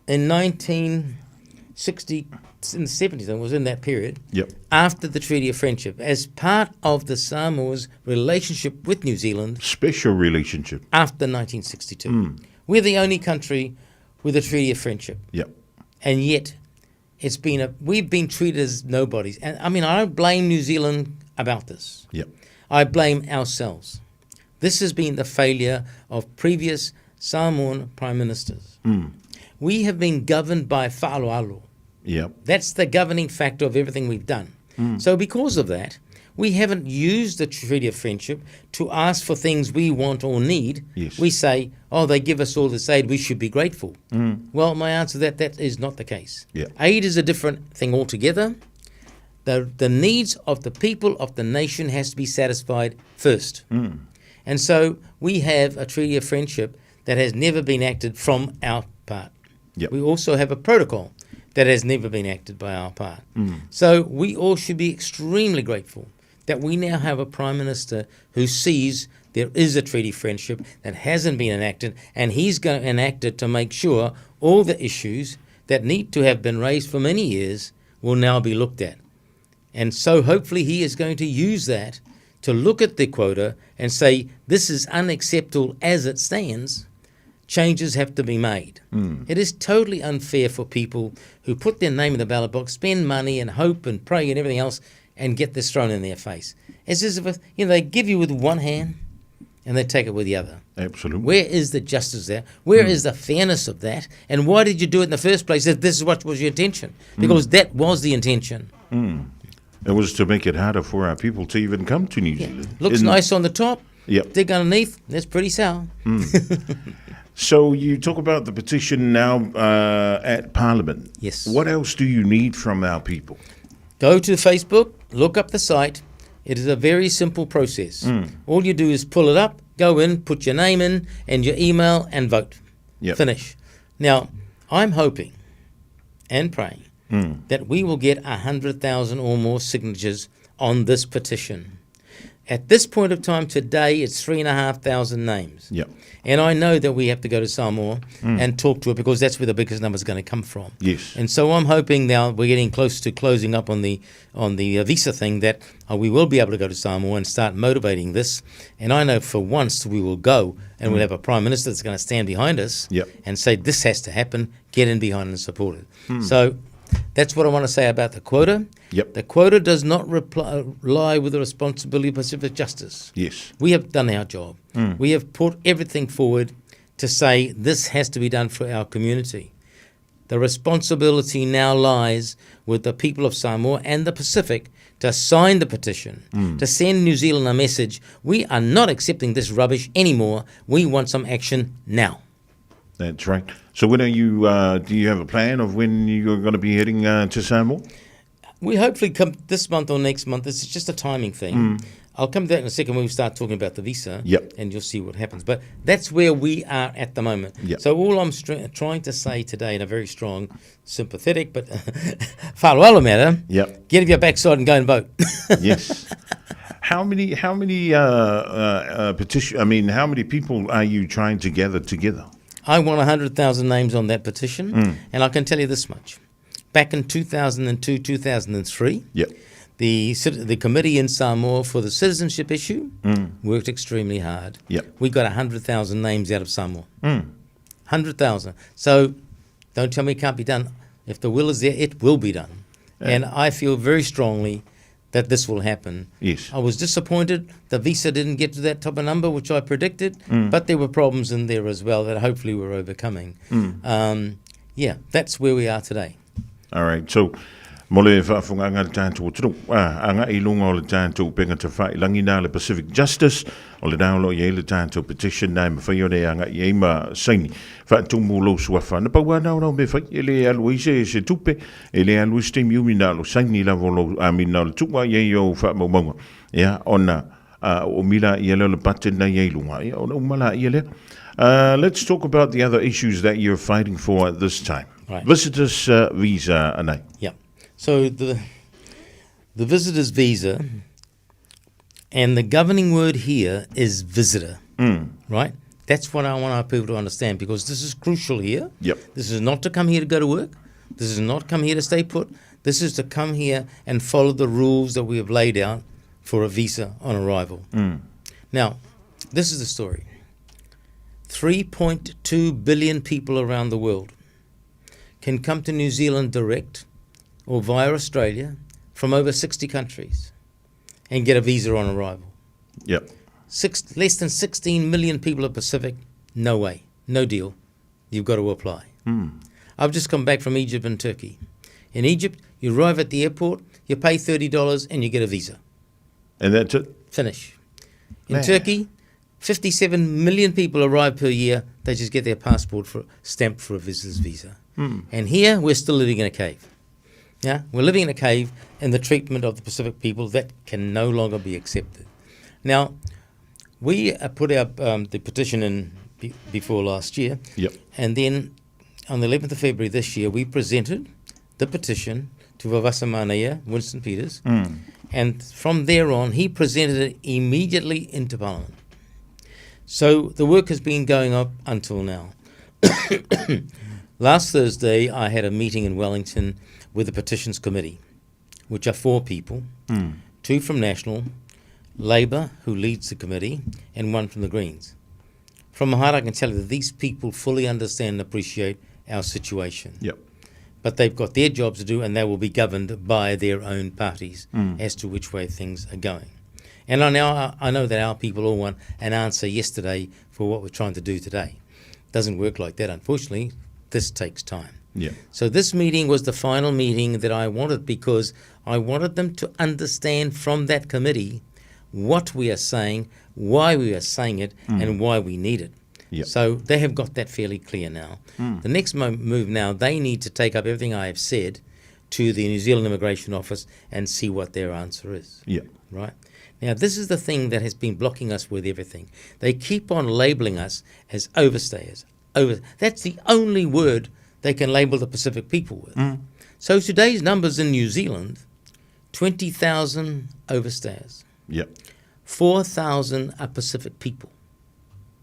in 1960, in the 70s, it was in that period, Yep. after the Treaty of Friendship, as part of the Samoa's relationship with New Zealand. Special relationship. After 1962. We're the only country with a Treaty of Friendship. Yep. And yet, we've been treated as nobodies. And I don't blame New Zealand about this. Yep. I blame ourselves. This has been the failure of previous Samoan prime ministers. We have been governed by fa'aloalo. Yep. That's the governing factor of everything we've done. So because of that, we haven't used the Treaty of Friendship to ask for things we want or need. Yes. We say, oh, they give us all this aid, we should be grateful. Well, my answer to that, that is not the case. Yeah. Aid is a different thing altogether. The needs of the people of the nation has to be satisfied first. And so we have a Treaty of Friendship that has never been acted from our part. Yep. We also have a protocol that has never been acted by our part. So we all should be extremely grateful that we now have a Prime Minister who sees there is a treaty of friendship that hasn't been enacted, and he's going to enact it to make sure all the issues that need to have been raised for many years will now be looked at. And so hopefully he is going to use that to look at the quota and say, this is unacceptable as it stands. Changes have to be made. It is totally unfair for people who put their name in the ballot box, spend money and hope and pray and everything else, and get this thrown in their face. It's as if, they give you with one hand and they take it with the other. Absolutely. Where is the justice there? Where is the fairness of that? And why did you do it in the first place if this is what was your intention? Because that was the intention. It was to make it harder for our people to even come to New Zealand. Looks nice on the top. Yep. Dig underneath, that's pretty sour. So you talk about the petition now at Parliament. Yes. What else do you need from our people? Go to Facebook, look up the site. It is a very simple process. All you do is pull it up, go in, put your name in and your email and vote. Yep. Finish. Now, I'm hoping and praying that we will get 100,000 or more signatures on this petition. At this point of time today, it's 3,500 names. Yep. And I know that we have to go to Samoa and talk to it because that's where the biggest number's going to come from. Yes. And so I'm hoping now we're getting close to closing up on the visa thing that we will be able to go to Samoa and start motivating this. And I know for once we will go and we'll have a prime minister that's going to stand behind us Yep. and say this has to happen, get in behind and support it. So that's what I want to say about the quota. Yep. The quota does not lie with the responsibility of Pacific Justice. Yes. We have done our job. We have put everything forward to say this has to be done for our community. The responsibility now lies with the people of Samoa and the Pacific to sign the petition, to send New Zealand a message we are not accepting this rubbish anymore. We want some action now. That's right. So when are you, do you have a plan of when you're going to be heading to Samoa? We hopefully come this month or next month. This is just a timing thing. I'll come to that in a second when we start talking about the visa. And you'll see what happens. But that's where we are at the moment. So all I'm trying to say today in a very strong, sympathetic, but fa'aloalo matter, get off your backside and go and vote. Yes. How many, how many, petition, I mean, how many people are you trying to gather together? I want 100,000 names on that petition, and I can tell you this much. Back in 2002, 2003, the committee in Samoa for the citizenship issue worked extremely hard. We got 100,000 names out of Samoa. 100,000. So don't tell me it can't be done. If the will is there, it will be done. And I feel very strongly that this will happen. I was disappointed the visa didn't get to that top of number, which I predicted, but there were problems in there as well that hopefully we're overcoming. Yeah, that's where we are today. All right. So, mo le faafofogaaga a le tatou atunuu agai i luga o le tatou upega tafailagi na le Pacific Justice o lena o loo i ai le tatou petition na e mafai ona e agai ai ma saini faatumu lou suafa na pau lava na o lau mea fai e le alu ai se se tupe e le alu ai se taimi umi na o le saini lava o lou I mean na o le tuu lava i ai o ou faamaumauga ia ona oomi laia lea o le button na i ai i luga ia ona uma laia lea. Let's talk about the other issues that you're fighting for at this time. Visitors visa, Anae. Yeah. So the visitor's visa, and the governing word here is visitor, right? That's what I want our people to understand because this is crucial here. This is not to come here to go to work. This is not come here to stay put. This is to come here and follow the rules that we have laid out for a visa on arrival. Now, this is the story. 3.2 billion people around the world can come to New Zealand direct or via Australia from over 60 countries and get a visa on arrival. Less than 16 million people are Pacific, no way, no deal. You've got to apply. I've just come back from Egypt and Turkey. In Egypt, you arrive at the airport, you pay $30 and you get a visa. And that's it? Finish. In Man. Turkey, 57 million people arrive per year. They just get their passport stamped for a visitor's visa. And here, we're still living in a cave. Yeah, we're living in a cave in the treatment of the Pacific people that can no longer be accepted. Now, we put the petition in before last year. And then on the 11th of February this year, we presented the petition to Vaovasamanaia, Winston Peters. And from there on, he presented it immediately into Parliament. So the work has been going up until now. Last Thursday, I had a meeting in Wellington with the Petitions Committee, which are 4 people, 2 from National, Labour, who leads the committee, and 1 from the Greens. From my heart, I can tell you that these people fully understand and appreciate our situation. But they've got their jobs to do, and they will be governed by their own parties as to which way things are going. And I know that our people all want an answer yesterday for what we're trying to do today. Doesn't work like that, unfortunately. This takes time. So this meeting was the final meeting that I wanted because I wanted them to understand from that committee what we are saying, why we are saying it, and why we need it. So they have got that fairly clear now. The next move now, they need to take up everything I have said to the New Zealand Immigration Office and see what their answer is. Right? Now, this is the thing that has been blocking us with everything. They keep on labelling us as overstayers. Over. That's the only word they can label the Pacific people with. So today's numbers in New Zealand, 20,000 overstayers. 4,000 are Pacific people.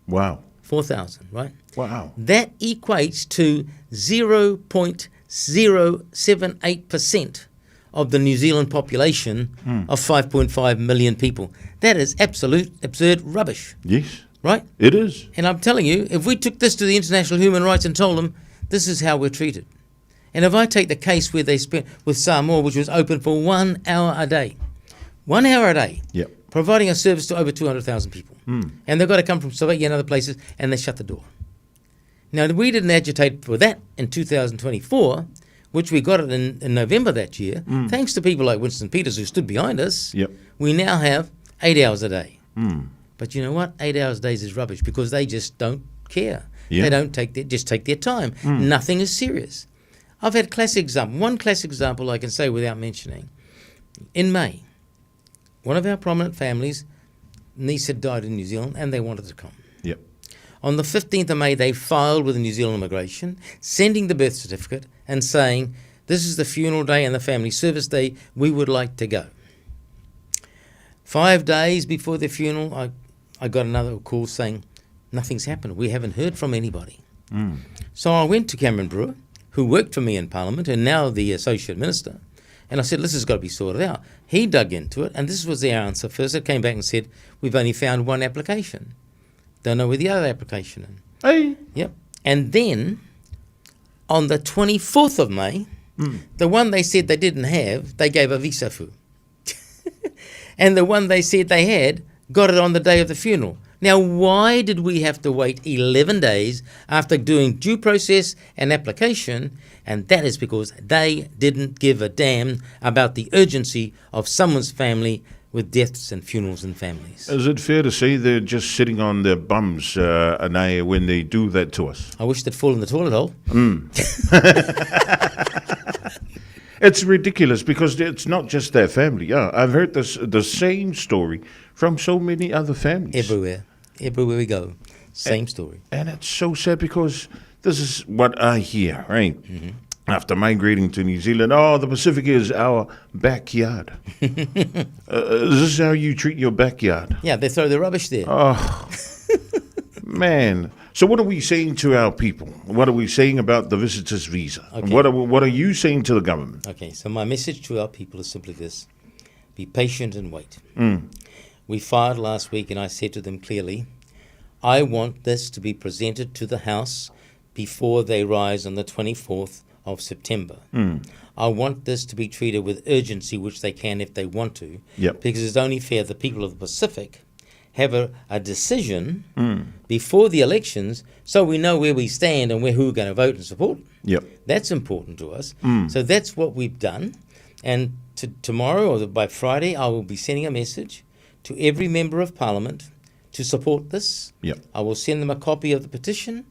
Wow. 4,000, right? Wow. That equates to 0.078% of the New Zealand population of 5.5 million people. That is absolute absurd rubbish. Yes. Right? It is. And I'm telling you, if we took this to the International Human Rights and told them, this is how we're treated. And if I take the case where they spent with Samoa, which was open for 1 hour a day, 1 hour a day, providing a service to over 200,000 people. And they've got to come from Slovakia and other places, and they shut the door. Now, we didn't agitate for that in 2024. which we got it in, in November that year, thanks to people like Winston Peters who stood behind us, we now have eight hours a day. But you know what? Eight hours a day is rubbish because they just don't care. Yeah. They don't take their, just take their time. Nothing is serious. I've had classic example. One classic example I can say without mentioning. In May, one of our prominent families, niece had died in New Zealand and they wanted to come. Yep. On the 15th of May, they filed with the New Zealand Immigration, sending the birth certificate and saying, This is the funeral day and the family service day. We would like to go. Five days before the funeral, I, I got another call saying, Nothing's happened. We haven't heard from anybody. So I went to Cameron Brewer, who worked for me in Parliament and now the Associate Minister, and I said, This has got to be sorted out. He dug into it, and this was their answer. First, it came back and said, We've only found one application. Don't know where the other application is. Hey. Yep. And then on the 24th of May, the one they said they didn't have, they gave a visa for. and the one they said they had got it on the day of the funeral. Now, why did we have to wait 11 days after doing due process and application? And that is because they didn't give a damn about the urgency of someone's family with deaths and funerals and families. Is it fair to say they're just sitting on their bums, Anaya, when they do that to us? I wish they'd fall in the toilet hole. It's ridiculous because it's not just their family. Yeah, I've heard this the same story from so many other families. Everywhere. Everywhere we go. Same story. And it's so sad because this is what I hear, right? Mm-hmm. After migrating to New Zealand, oh, the Pacific is our backyard. is this how you treat your backyard? Yeah, they throw the rubbish there. Oh, man. So what are we saying to our people? What are we saying about the visitor's visa? Okay. What, are, what are you saying to the government? Okay, so my message to our people is simply this be patient and wait. We filed last week, and I said to them clearly, I want this to be presented to the House before they rise on the 24th of September. I want this to be treated with urgency, which they can if they want to, Yep. because it's only fair the people of the Pacific have a, a decision before the elections so we know where we stand and where, who we're going to vote and support. Yep. That's important to us. So that's what we've done. And to tomorrow or by Friday, I will be sending a message to every member of parliament to support this. Yep. I will send them a copy of the petition.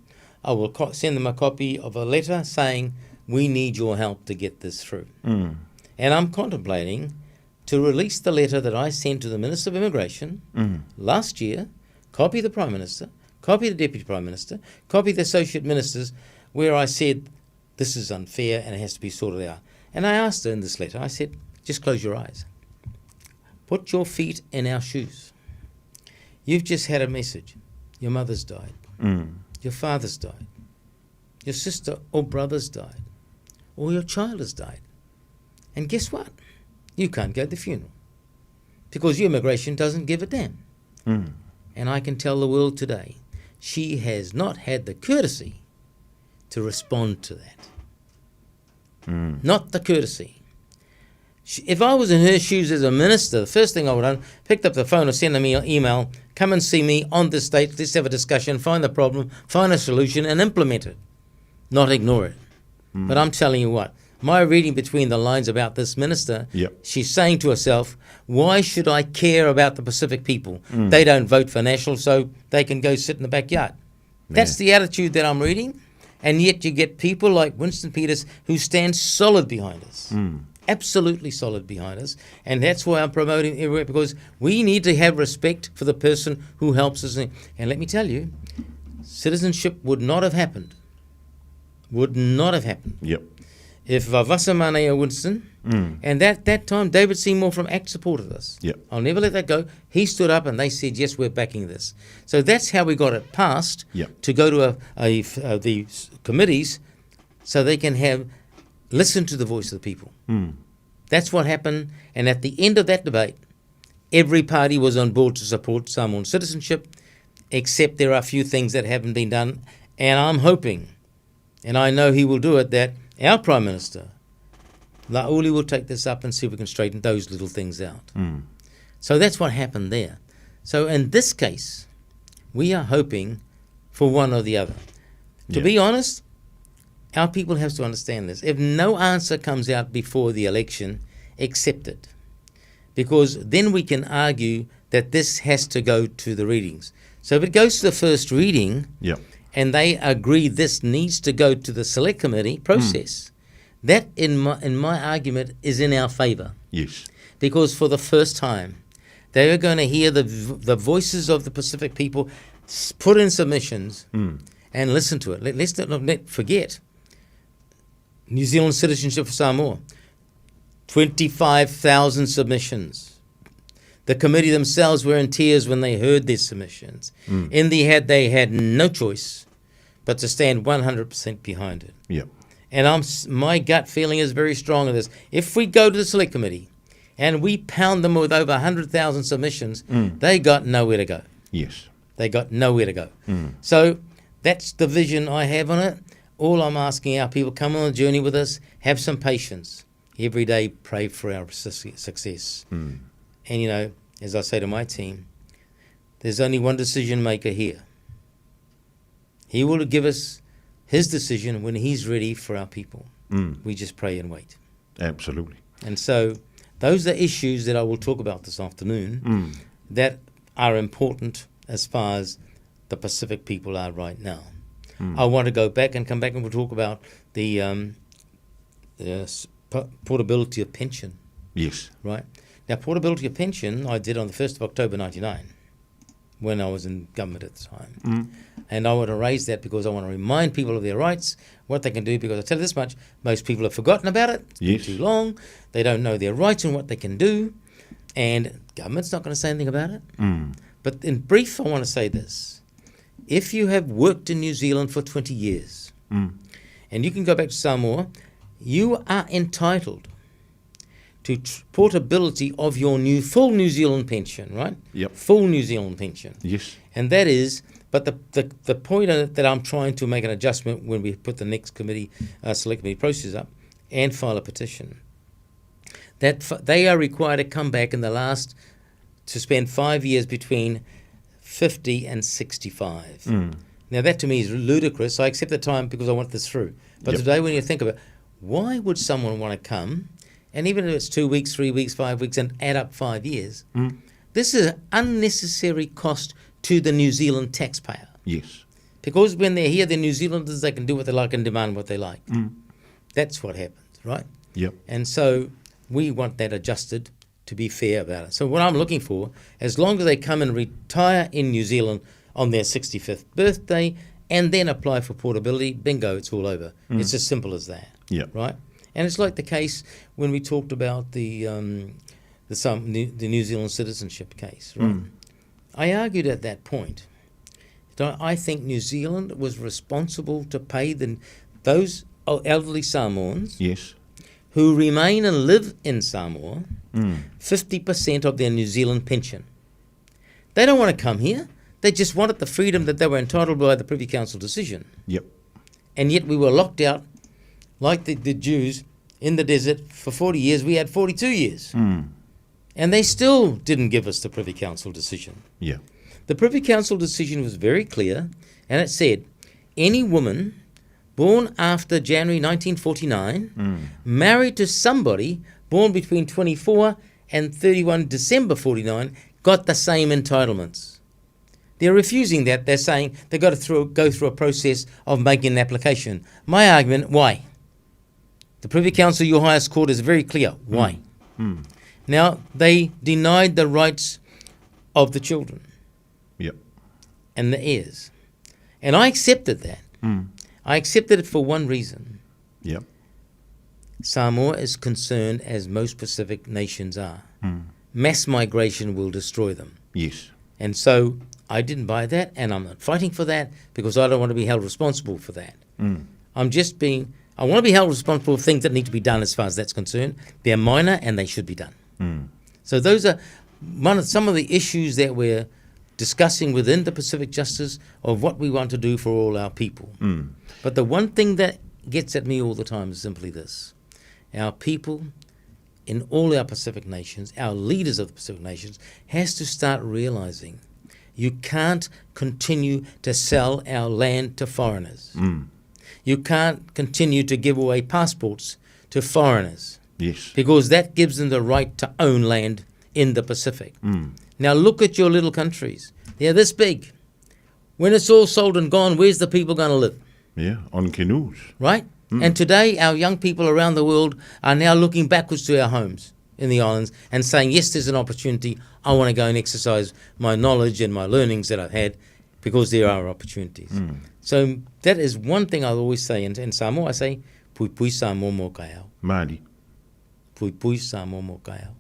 I will co- send them a copy of a letter saying, we need your help to get this through. And I'm contemplating to release the letter that I sent to the Minister of Immigration last year, copy the Prime Minister, copy the Deputy Prime Minister, copy the Associate Ministers, where I said, this is unfair and it has to be sorted out. And I asked her in this letter, I said, just close your eyes. Put your feet in our shoes. You've just had a message. Your mother's died. Your father's died. Your sister or brother's died. Or your child has died. And guess what? You can't go to the funeral because your immigration doesn't give a damn. And I can tell the world today, she has not had the courtesy to respond to that. Not the courtesy. She, if I was in her shoes as a minister, the first thing I would have done, picked up the phone or send them an email, come and see me on this date, let's have a discussion, find the problem, find a solution, and implement it, not ignore it. But I'm telling you what, my reading between the lines about this minister, Yep. she's saying to herself, why should I care about the Pacific people? They don't vote for National, so they can go sit in the backyard. That's the attitude that I'm reading. And yet you get people like Winston Peters who stand solid behind us. Absolutely solid behind us. And that's why I'm promoting everywhere because we need to have respect for the person who helps us. And let me tell you, citizenship would not have happened. Would not have happened Yep. if Vavasa Manea Winston, and that, that time David Seymour from ACT supported us. Yep. I'll never let that go. He stood up and they said, yes, we're backing this. So that's how we got it passed Yep. to go to a, a, the committees so they can have listen to the voice of the people. That's what happened. And at the end of that debate, every party was on board to support Samoan citizenship, except there are a few things that haven't been done. And I'm hoping, and I know he will do it, that our Prime Minister, La'uli, will take this up and see if we can straighten those little things out. So that's what happened there. So in this case, we are hoping for one or the other. To Yeah. be honest, Our people have to understand this. If no answer comes out before the election, accept it. Because then we can argue that this has to go to the readings. So if it goes to the first reading, and they agree this needs to go to the select committee process, that in my, in my argument is in our favour. Yes. Because for the first time, they are going to hear the, the voices of the Pacific people put in submissions and listen to it. Let, us not let forget New Zealand citizenship for Samoa, 25,000 submissions. The committee themselves were in tears when they heard these submissions. In the end, they had no choice but to stand 100% behind it. Yep. And I'm, my gut feeling is very strong on this. If we go to the select committee and we pound them with over 100,000 submissions, they got nowhere to go. Yes. They got nowhere to go. So that's the vision I have on it. All I'm asking our people, come on the journey with us, have some patience. Every day, pray for our success. And, you know, as I say to my team, there's only one decision maker here. He will give us his decision when he's ready for our people. We just pray and wait. Absolutely. And so those are issues that I will talk about this afternoon that are important as far as the Pacific people are right now. I want to go back and come back and we'll talk about the, portability of pension. Yes. Right? Now, portability of pension I did on the 1st of October 99 when I was in government at the time. And I want to raise that because I want to remind people of their rights, what they can do, because I tell you this much, most people have forgotten about it. It's been too long. They don't know their rights and what they can do. And government's not going to say anything about it. But in brief, I want to say this. If you have worked in New Zealand for 20 years, and you can go back to Samoa, you are entitled to portability of your new full New Zealand pension, right? Yep. Full New Zealand pension. Yes. And that is, but the point that I'm trying to make an adjustment when we put the next committee, select committee process up and file a petition, that they are required to come back in the last, to spend 5 years between 50 and 65. Now that to me is ludicrous. I accept the time because I want this through. But today when you think about it, why would someone want to come, and even if it's 2 weeks, 3 weeks, 5 weeks, and add up 5 years, this is an unnecessary cost to the New Zealand taxpayer. Yes. Because when they're here, they're New Zealanders, they can do what they like and demand what they like. That's what happens, right? Yep. And so we want that adjusted to be fair about it. So what I'm looking for, as long as they come and retire in New Zealand on their 65th birthday and then apply for portability, bingo, it's all over. It's as simple as that. Yep. Right? And it's like the case when we talked about the New Zealand citizenship case, right? I argued at that point that I think New Zealand was responsible to pay those elderly Samoans Yes. who remain and live in Samoa 50% of their New Zealand pension. They don't want to come here. They just wanted the freedom that they were entitled by the Privy Council decision. Yep. And yet we were locked out, like the Jews in the desert for 40 years. We had 42 years. And they still didn't give us the Privy Council decision. Yeah. The Privy Council decision was very clear, and it said any woman born after January 1949, married to somebody born between 24 and 31 December 49, got the same entitlements. They're refusing that. They're saying they've got to go through a process of making an application. My argument, why? The Privy Council, your highest court, is very clear. Why? Now, they denied the rights of the children. Yep. And the heirs. And I accepted that. I accepted it for one reason. Yep. Samoa is concerned, as most Pacific nations are. Mass migration will destroy them. Yes. And so I didn't buy that, and I'm not fighting for that because I don't want to be held responsible for that. I want to be held responsible for things that need to be done as far as that's concerned. They're minor and they should be done. So those are some of the issues that we're discussing within the Pacific Justice of what we want to do for all our people. But the one thing that gets at me all the time is simply this. Our people in all our Pacific nations, our leaders of the Pacific nations, has to start realizing you can't continue to sell our land to foreigners. You can't continue to give away passports to foreigners. Yes. Because that gives them the right to own land in the Pacific. Now look at your little countries. They're this big. When it's all sold and gone, where's the people going to live? Yeah, on canoes. Right? And today, our young people around the world are now looking backwards to our homes in the islands and saying, yes, there's an opportunity. I want to go and exercise my knowledge and my learnings that I've had because there are opportunities. So that is one thing I always say in Samoa. I say, pui pui Samoa mo kaiao. Māori. Pui pui Samoa mo kaiao.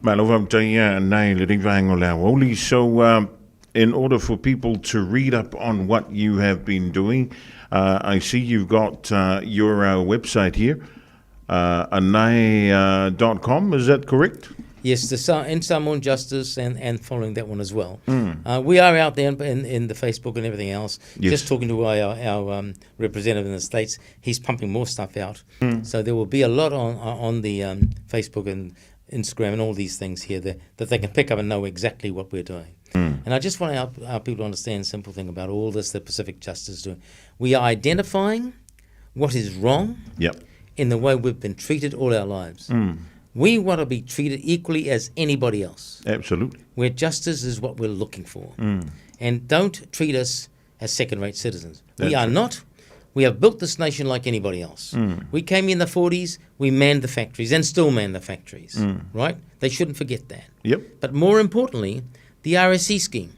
Malo faafetai nei le vaega o le aoauli. So, in order for people to read up on what you have been doing, I see you've got your website here, anae.com, is that correct? Yes, the in Samoan Justice and following that one as well. We are out there in the Facebook and everything else. Just talking to our representative in the States, he's pumping more stuff out. So there will be a lot on the Facebook and Instagram and all these things here that they can pick up and know exactly what we're doing. And I just want our people to understand a simple thing about all this that Pacific Justice is doing. We are identifying what is wrong in the way we've been treated all our lives. We want to be treated equally as anybody else. Absolutely. Where justice is what we're looking for. And don't treat us as second-rate citizens. We That's are right. not. We have built this nation like anybody else. We came in the 40s, we manned the factories and still man the factories, right? They shouldn't forget that. But more importantly, the RSE scheme.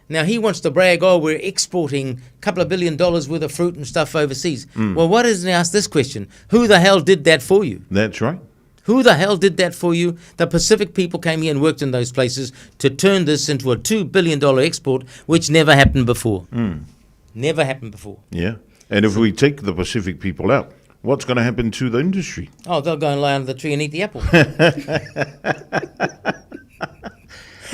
Now, he wants to brag, oh, we're exporting a couple of billion dollars worth of fruit and stuff overseas. Well, why doesn't he ask this question? Who the hell did that for you? That's right. Who the hell did that for you? The Pacific people came here and worked in those places to turn this into a $2 billion export, which never happened before. Never happened before. Yeah. And if we take the Pacific people out, what's going to happen to the industry? Oh, they'll go and lie under the tree and eat the apple.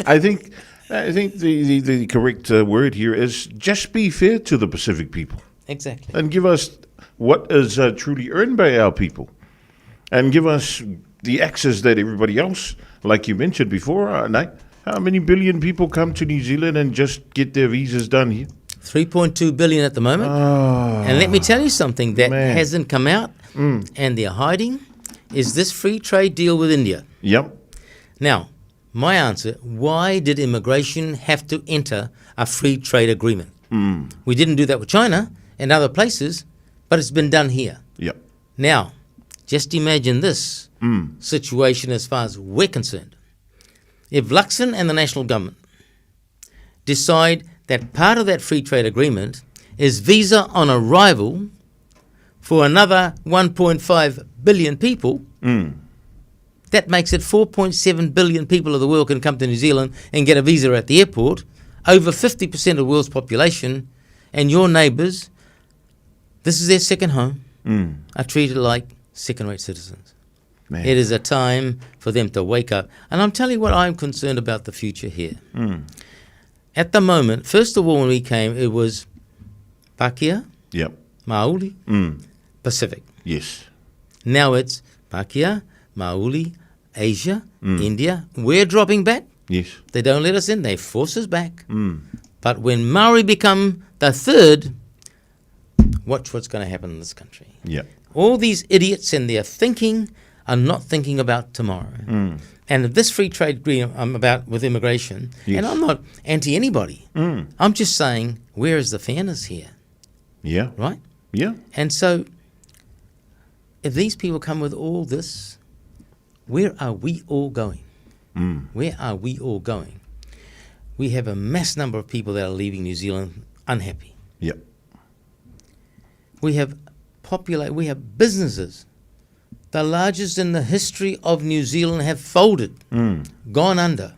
I think the correct word here is just be fair to the Pacific people. And give us what is truly earned by our people. And give us the access that everybody else, like you mentioned before, Nate, how many billion people come to New Zealand and just get their visas done here? 3.2 billion at the moment. And let me tell you something that man. hasn't come out and they're hiding is this free trade deal with India. Now, my answer, why did immigration have to enter a free trade agreement? We didn't do that with China and other places, but it's been done here. Now, just imagine this situation as far as we're concerned. If Luxon and the national government decide that part of that free trade agreement is visa on arrival for another 1.5 billion people, that makes it 4.7 billion people of the world can come to New Zealand and get a visa at the airport, over 50% of the world's population, and your neighbours, this is their second home, are treated like second-rate citizens. Man. It is a time for them to wake up. And I'm telling you what I'm concerned about the future here. At the moment, first of all, when we came, it was Pākehā, Maori, Pacific. Now it's Pākehā, Maori, Asia, India. We're dropping back. They don't let us in. They force us back. But when Maori become the third, watch what's going to happen in this country. All these idiots in their thinking are not thinking about tomorrow. And if this free trade agreement I'm about with immigration, and I'm not anti anybody. I'm just saying, where is the fairness here? Right? And so, if these people come with all this, where are we all going? Where are we all going? We have a mass number of people that are leaving New Zealand unhappy. We have we have businesses, the largest in the history of New Zealand, have folded, gone under.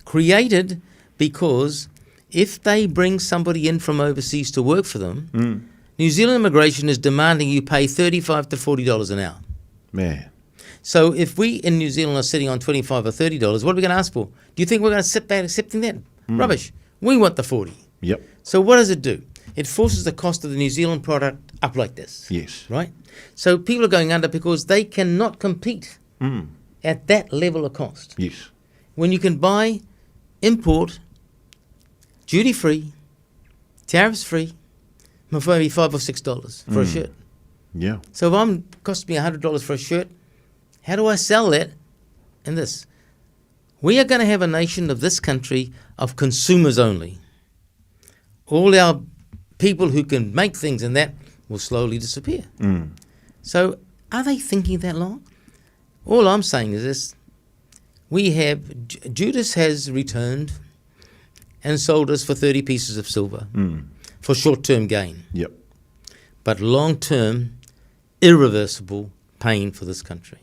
Created because if they bring somebody in from overseas to work for them, New Zealand immigration is demanding you pay $35 to $40 an hour. Man. So if we in New Zealand are sitting on $25 or $30, what are we going to ask for? Do you think we're going to sit back accepting that? Rubbish. We want the 40. So what does it do? It forces the cost of the New Zealand product up like this. Right? So people are going under because they cannot compete at that level of cost. When you can buy, import, duty-free, tariffs-free, Maybe $5 or $6 for a shirt. So if I'm cost me $100 for a shirt, how do I sell that in this? We are going to have a nation of this country of consumers only. All our people who can make things and that will slowly disappear. So are they thinking that long? All I'm saying is this. Judas has returned and sold us for 30 pieces of silver for short-term gain. But long-term, irreversible pain for this country.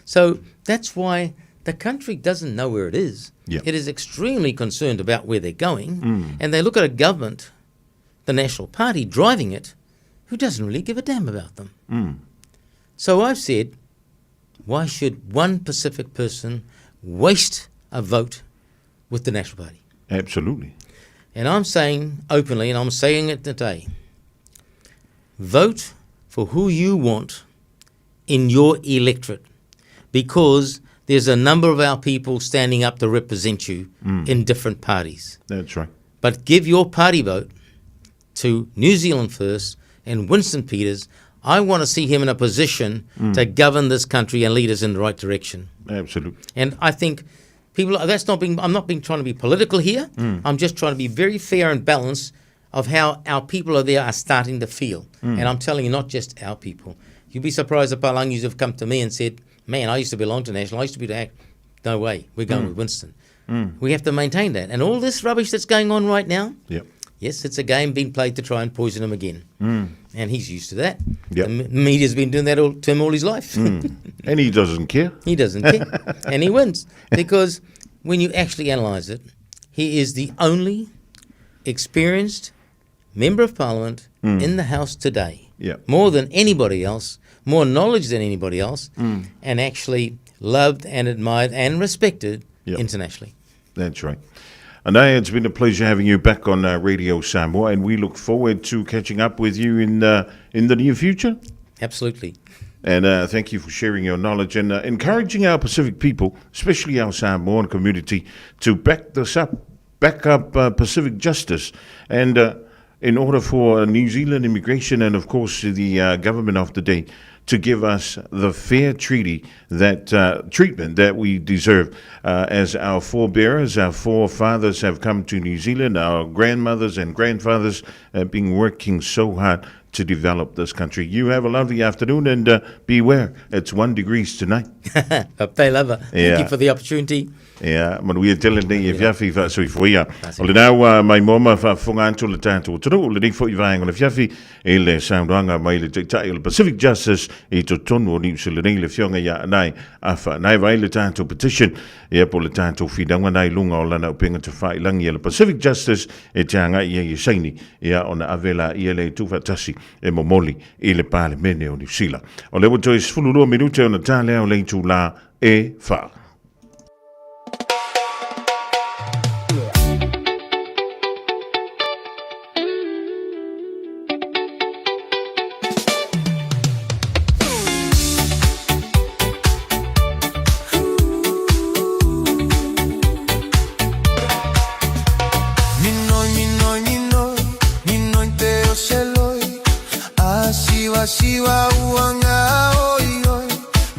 So that's why the country doesn't know where it is. It is extremely concerned about where they're going, and they look at a government, the National Party, driving it, who doesn't really give a damn about them. So I've said, why should one Pacific person waste a vote with the National Party? Absolutely. And I'm saying openly, and I'm saying it today, vote for who you want in your electorate, because there's a number of our people standing up to represent you in different parties. That's right. But give your party vote to New Zealand First and Winston Peters. I want to see him in a position to govern this country and lead us in the right direction. Absolutely. And I think people, that's not being, I'm not being trying to be political here. I'm just trying to be very fair and balanced of how our people are there are starting to feel. And I'm telling you, not just our people. You'd be surprised if Palangis have come to me and said, man, I used to belong to National, I used to be to ACT. No way, we're going with Winston. We have to maintain that. And all this rubbish that's going on right now, yes, it's a game being played to try and poison him again. And he's used to that. The media's been doing that to him all his life. And he doesn't care. He doesn't care. And he wins. Because when you actually analyse it, he is the only experienced member of parliament in the House today. More than anybody else, more knowledge than anybody else, and actually loved and admired and respected internationally. That's right. Anae, it's been a pleasure having you back on Radio Samoa, and we look forward to catching up with you in the near future. Absolutely. And thank you for sharing your knowledge and encouraging our Pacific people, especially our Samoan community, to back this up, back up Pacific justice, and in order for New Zealand immigration and, of course, the government of the day to give us the fair treaty, that treatment that we deserve as our forebearers, our forefathers have come to New Zealand, our grandmothers and grandfathers have been working so hard to develop this country. You have a lovely afternoon, and beware, it's 1 degrees tonight. Faafetai lava. Thank you for the opportunity. Ia, manuia tele nei e fiafi faasoifua. O lena ua maimoa ma faafofoga atu le tatou atunuu lenei foi vaega o le fiafi i le saunoaga mai le Taitai o le Pacific Justice i totonu o Niu Sila nei le Afioga ia Anae Afa. Anae vaai le tatou petition, ia po o le tatou finauga na i luga o lana upega tafailagi a le Pacific Justice e te agai i ai e saini, ia ona ave laia lea i tuufaatasi e momoli i le Palemene o Niu Sila. O lea ua toe 12 minute ona ta lea o le itulā e 4. Minoi, minoi, minoi, minoi te o seloi. A siva siva uanga oi oi.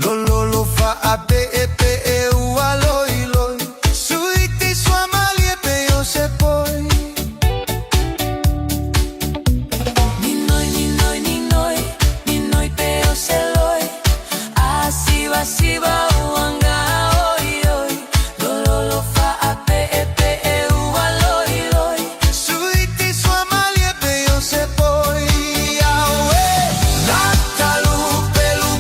Lo lo lo fa a pe e pe e ua loi loi. Suiti sua malie pe o se poi. Minoi, minoi, minoi, minoi pe o seloi. A siva siva uanga oi oi. Lo lo lo fa a pe e pe e ua loi loi. Suiti sua malie pe o se poi. Aue, lata lu pe lu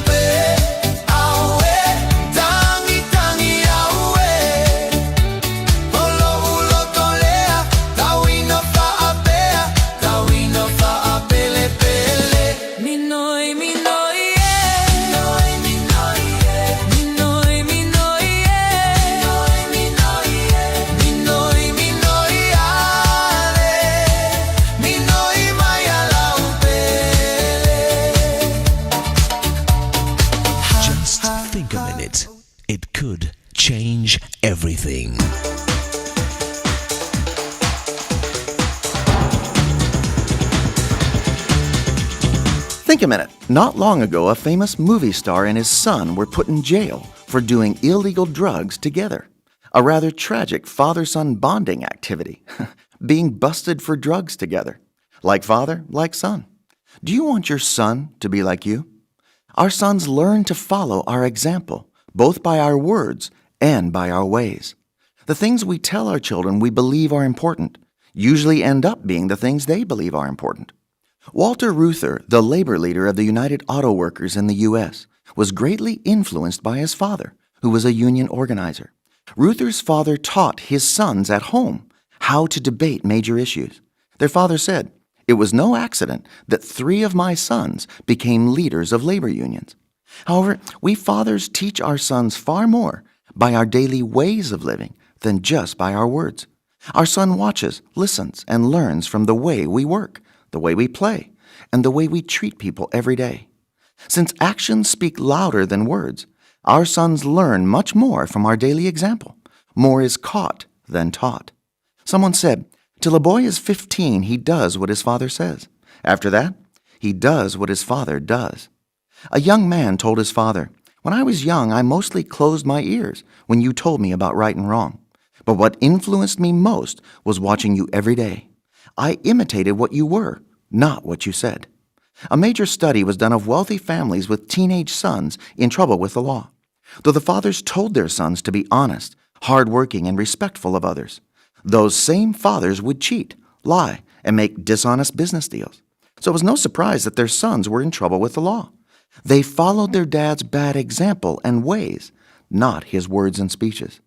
Think a minute. Not long ago, a famous movie star and his son were put in jail for doing illegal drugs together. A rather tragic father son bonding activity, being busted for drugs together. Like father, like son. Do you want your son to be like you? Our sons learn to follow our example, both by our words and by our ways. The things we tell our children we believe are important usually end up being the things they believe are important. Walter Reuther, the labor leader of the United Auto Workers in the U.S., was greatly influenced by his father, who was a union organizer. Reuther's father taught his sons at home how to debate major issues. Their father said, It was no accident that three of my sons became leaders of labor unions. However, we fathers teach our sons far more by our daily ways of living than just by our words. Our son watches, listens, and learns from the way we work, the way we play, and the way we treat people every day. Since actions speak louder than words, our sons learn much more from our daily example. More is caught than taught. Someone said, Till a boy is 15, he does what his father says. After that, he does what his father does. A young man told his father, When I was young, I mostly closed my ears when you told me about right and wrong. But what influenced me most was watching you every day. I imitated what you were, not what you said. A major study was done of wealthy families with teenage sons in trouble with the law. Though the fathers told their sons to be honest, hardworking, and respectful of others, those same fathers would cheat, lie, and make dishonest business deals. So it was no surprise that their sons were in trouble with the law. They followed their dad's bad example and ways, not his words and speeches.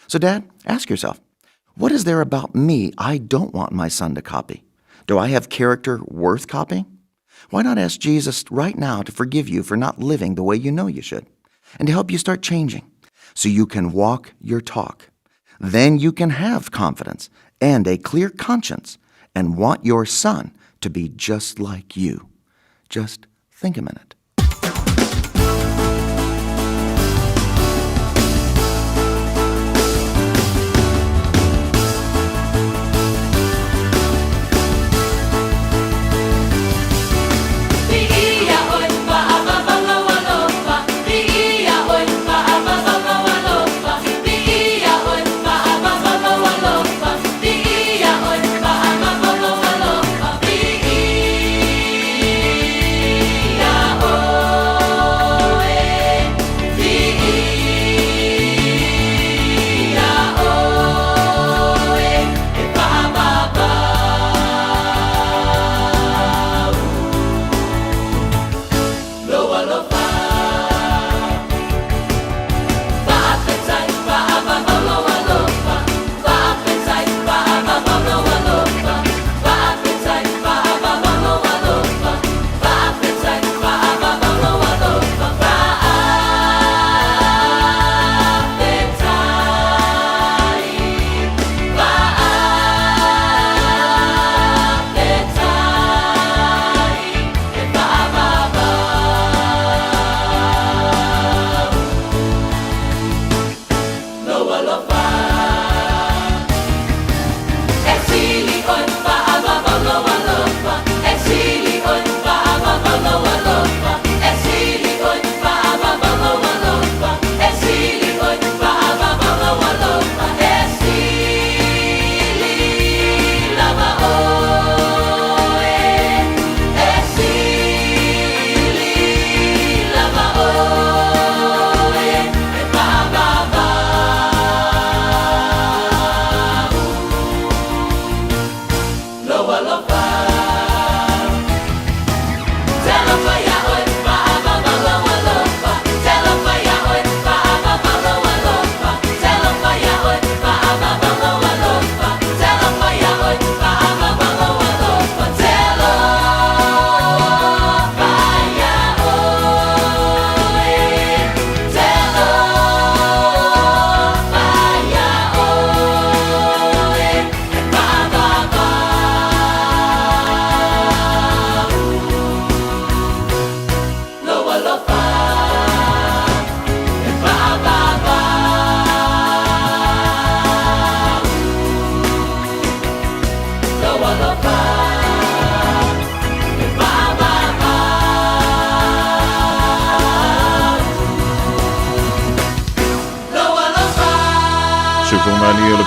So, Dad, ask yourself what is there about me I don't want my son to copy? Do I have character worth copying? Why not ask Jesus right now to forgive you for not living the way you know you should and to help you start changing so you can walk your talk? Then you can have confidence and a clear conscience and want your son to be just like you. Just think a minute.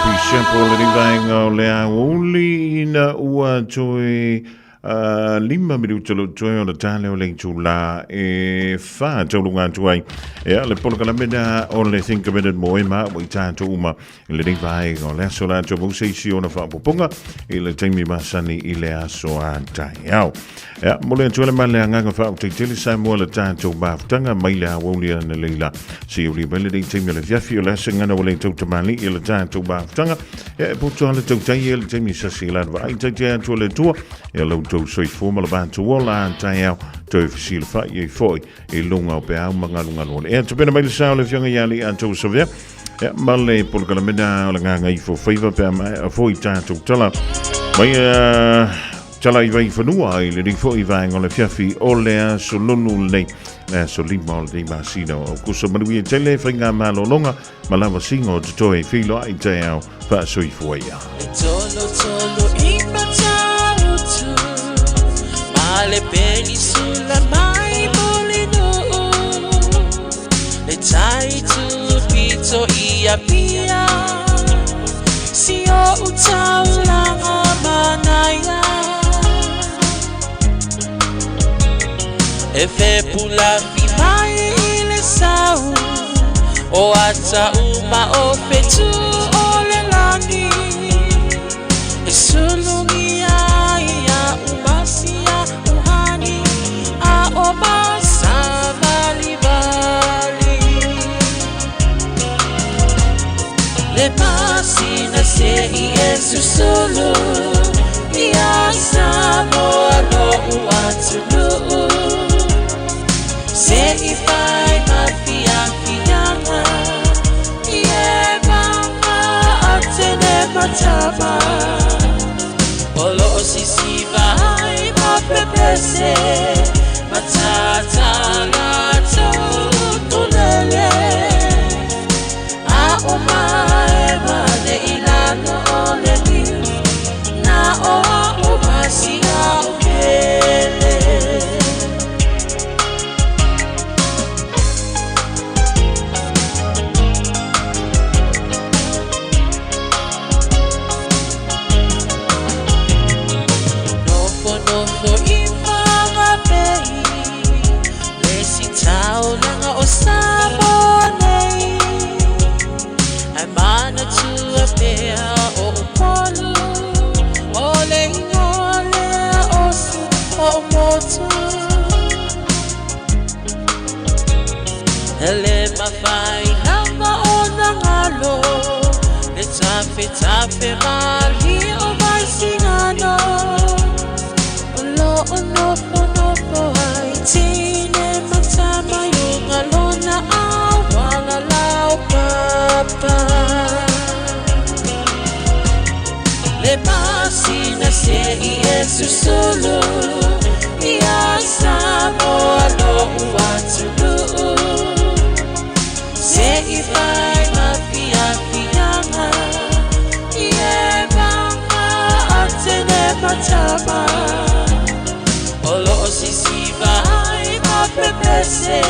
Pishapo le vaenga o le aouli ina ua toe 5 minuta lo toe o le tale o le itula e wha taulunga atu ai. Ea le polokalame na o le Think a Minute mo e ma ua i tātou uma i lenei vaega o le aso la atu mau se isi ona faapopoga i le taimi masani i le aso a taeao. Ea, mo le atu ele ma le agaga faautaitele Samoa le tātou mafutaga mai le aoauli ana leila. Se uli mai lenei taimi o le fiafi o le asa gana o le tautamali i le tātou mafutaga. Ea, e poto ala tautai e le taimi sasi i lana vaai taitai atu o le Atua. Ea lau tou soifua ma le matou ola a taeao toe fesilafai ai foi i luga o peau ma galugalu o le ea. Tupena mai le sao le afioga ia Alii Atou Savea. Ea, ma le polokalame o le gagaifo faiva pe a maea foi tātou tala. Mai tala i Vaifanua i lenei foi vaega o le fiafi o le aso lulu lenei, le aso 5 o lenei masina o Aukuso. Manuia tele, faiga malologa ma lava singa o totoe feiloai taeao faasoifua ia. Tolo tolo i Matautu Ma le penisula mai Mulinuu Le tai pito i Apia Si o utaulanga manaia E fepulafi mai i le sau O ata uma o fetu o le lani E sulungi ai ia umasia uhani A o masa vali vali Le pasina se i e susulu Ia Samoa lo uatunuu Se i fai ma fiafiaga I e mama a tene matama O lo o sisiva ai ma pepese Matata la tulele A o mae mane i lalo o le niu Na o a o masia o pele. Nofo nofo i whangapei Le si taulanga o Samoa nei Ai mana tua pea o Upolu O le ingoa lea o si o motu Hele mawhai lava o nangalo Le tafe tafe mali o mai singano O lo o nofo nofo ai tine matama yunga lona awala lao papa Le pasina se i e susulu Ia Samoa lo uatunuu Se i fai ma fiafiaga I e mama a tene matama O lo o sisiva ai ma pepese.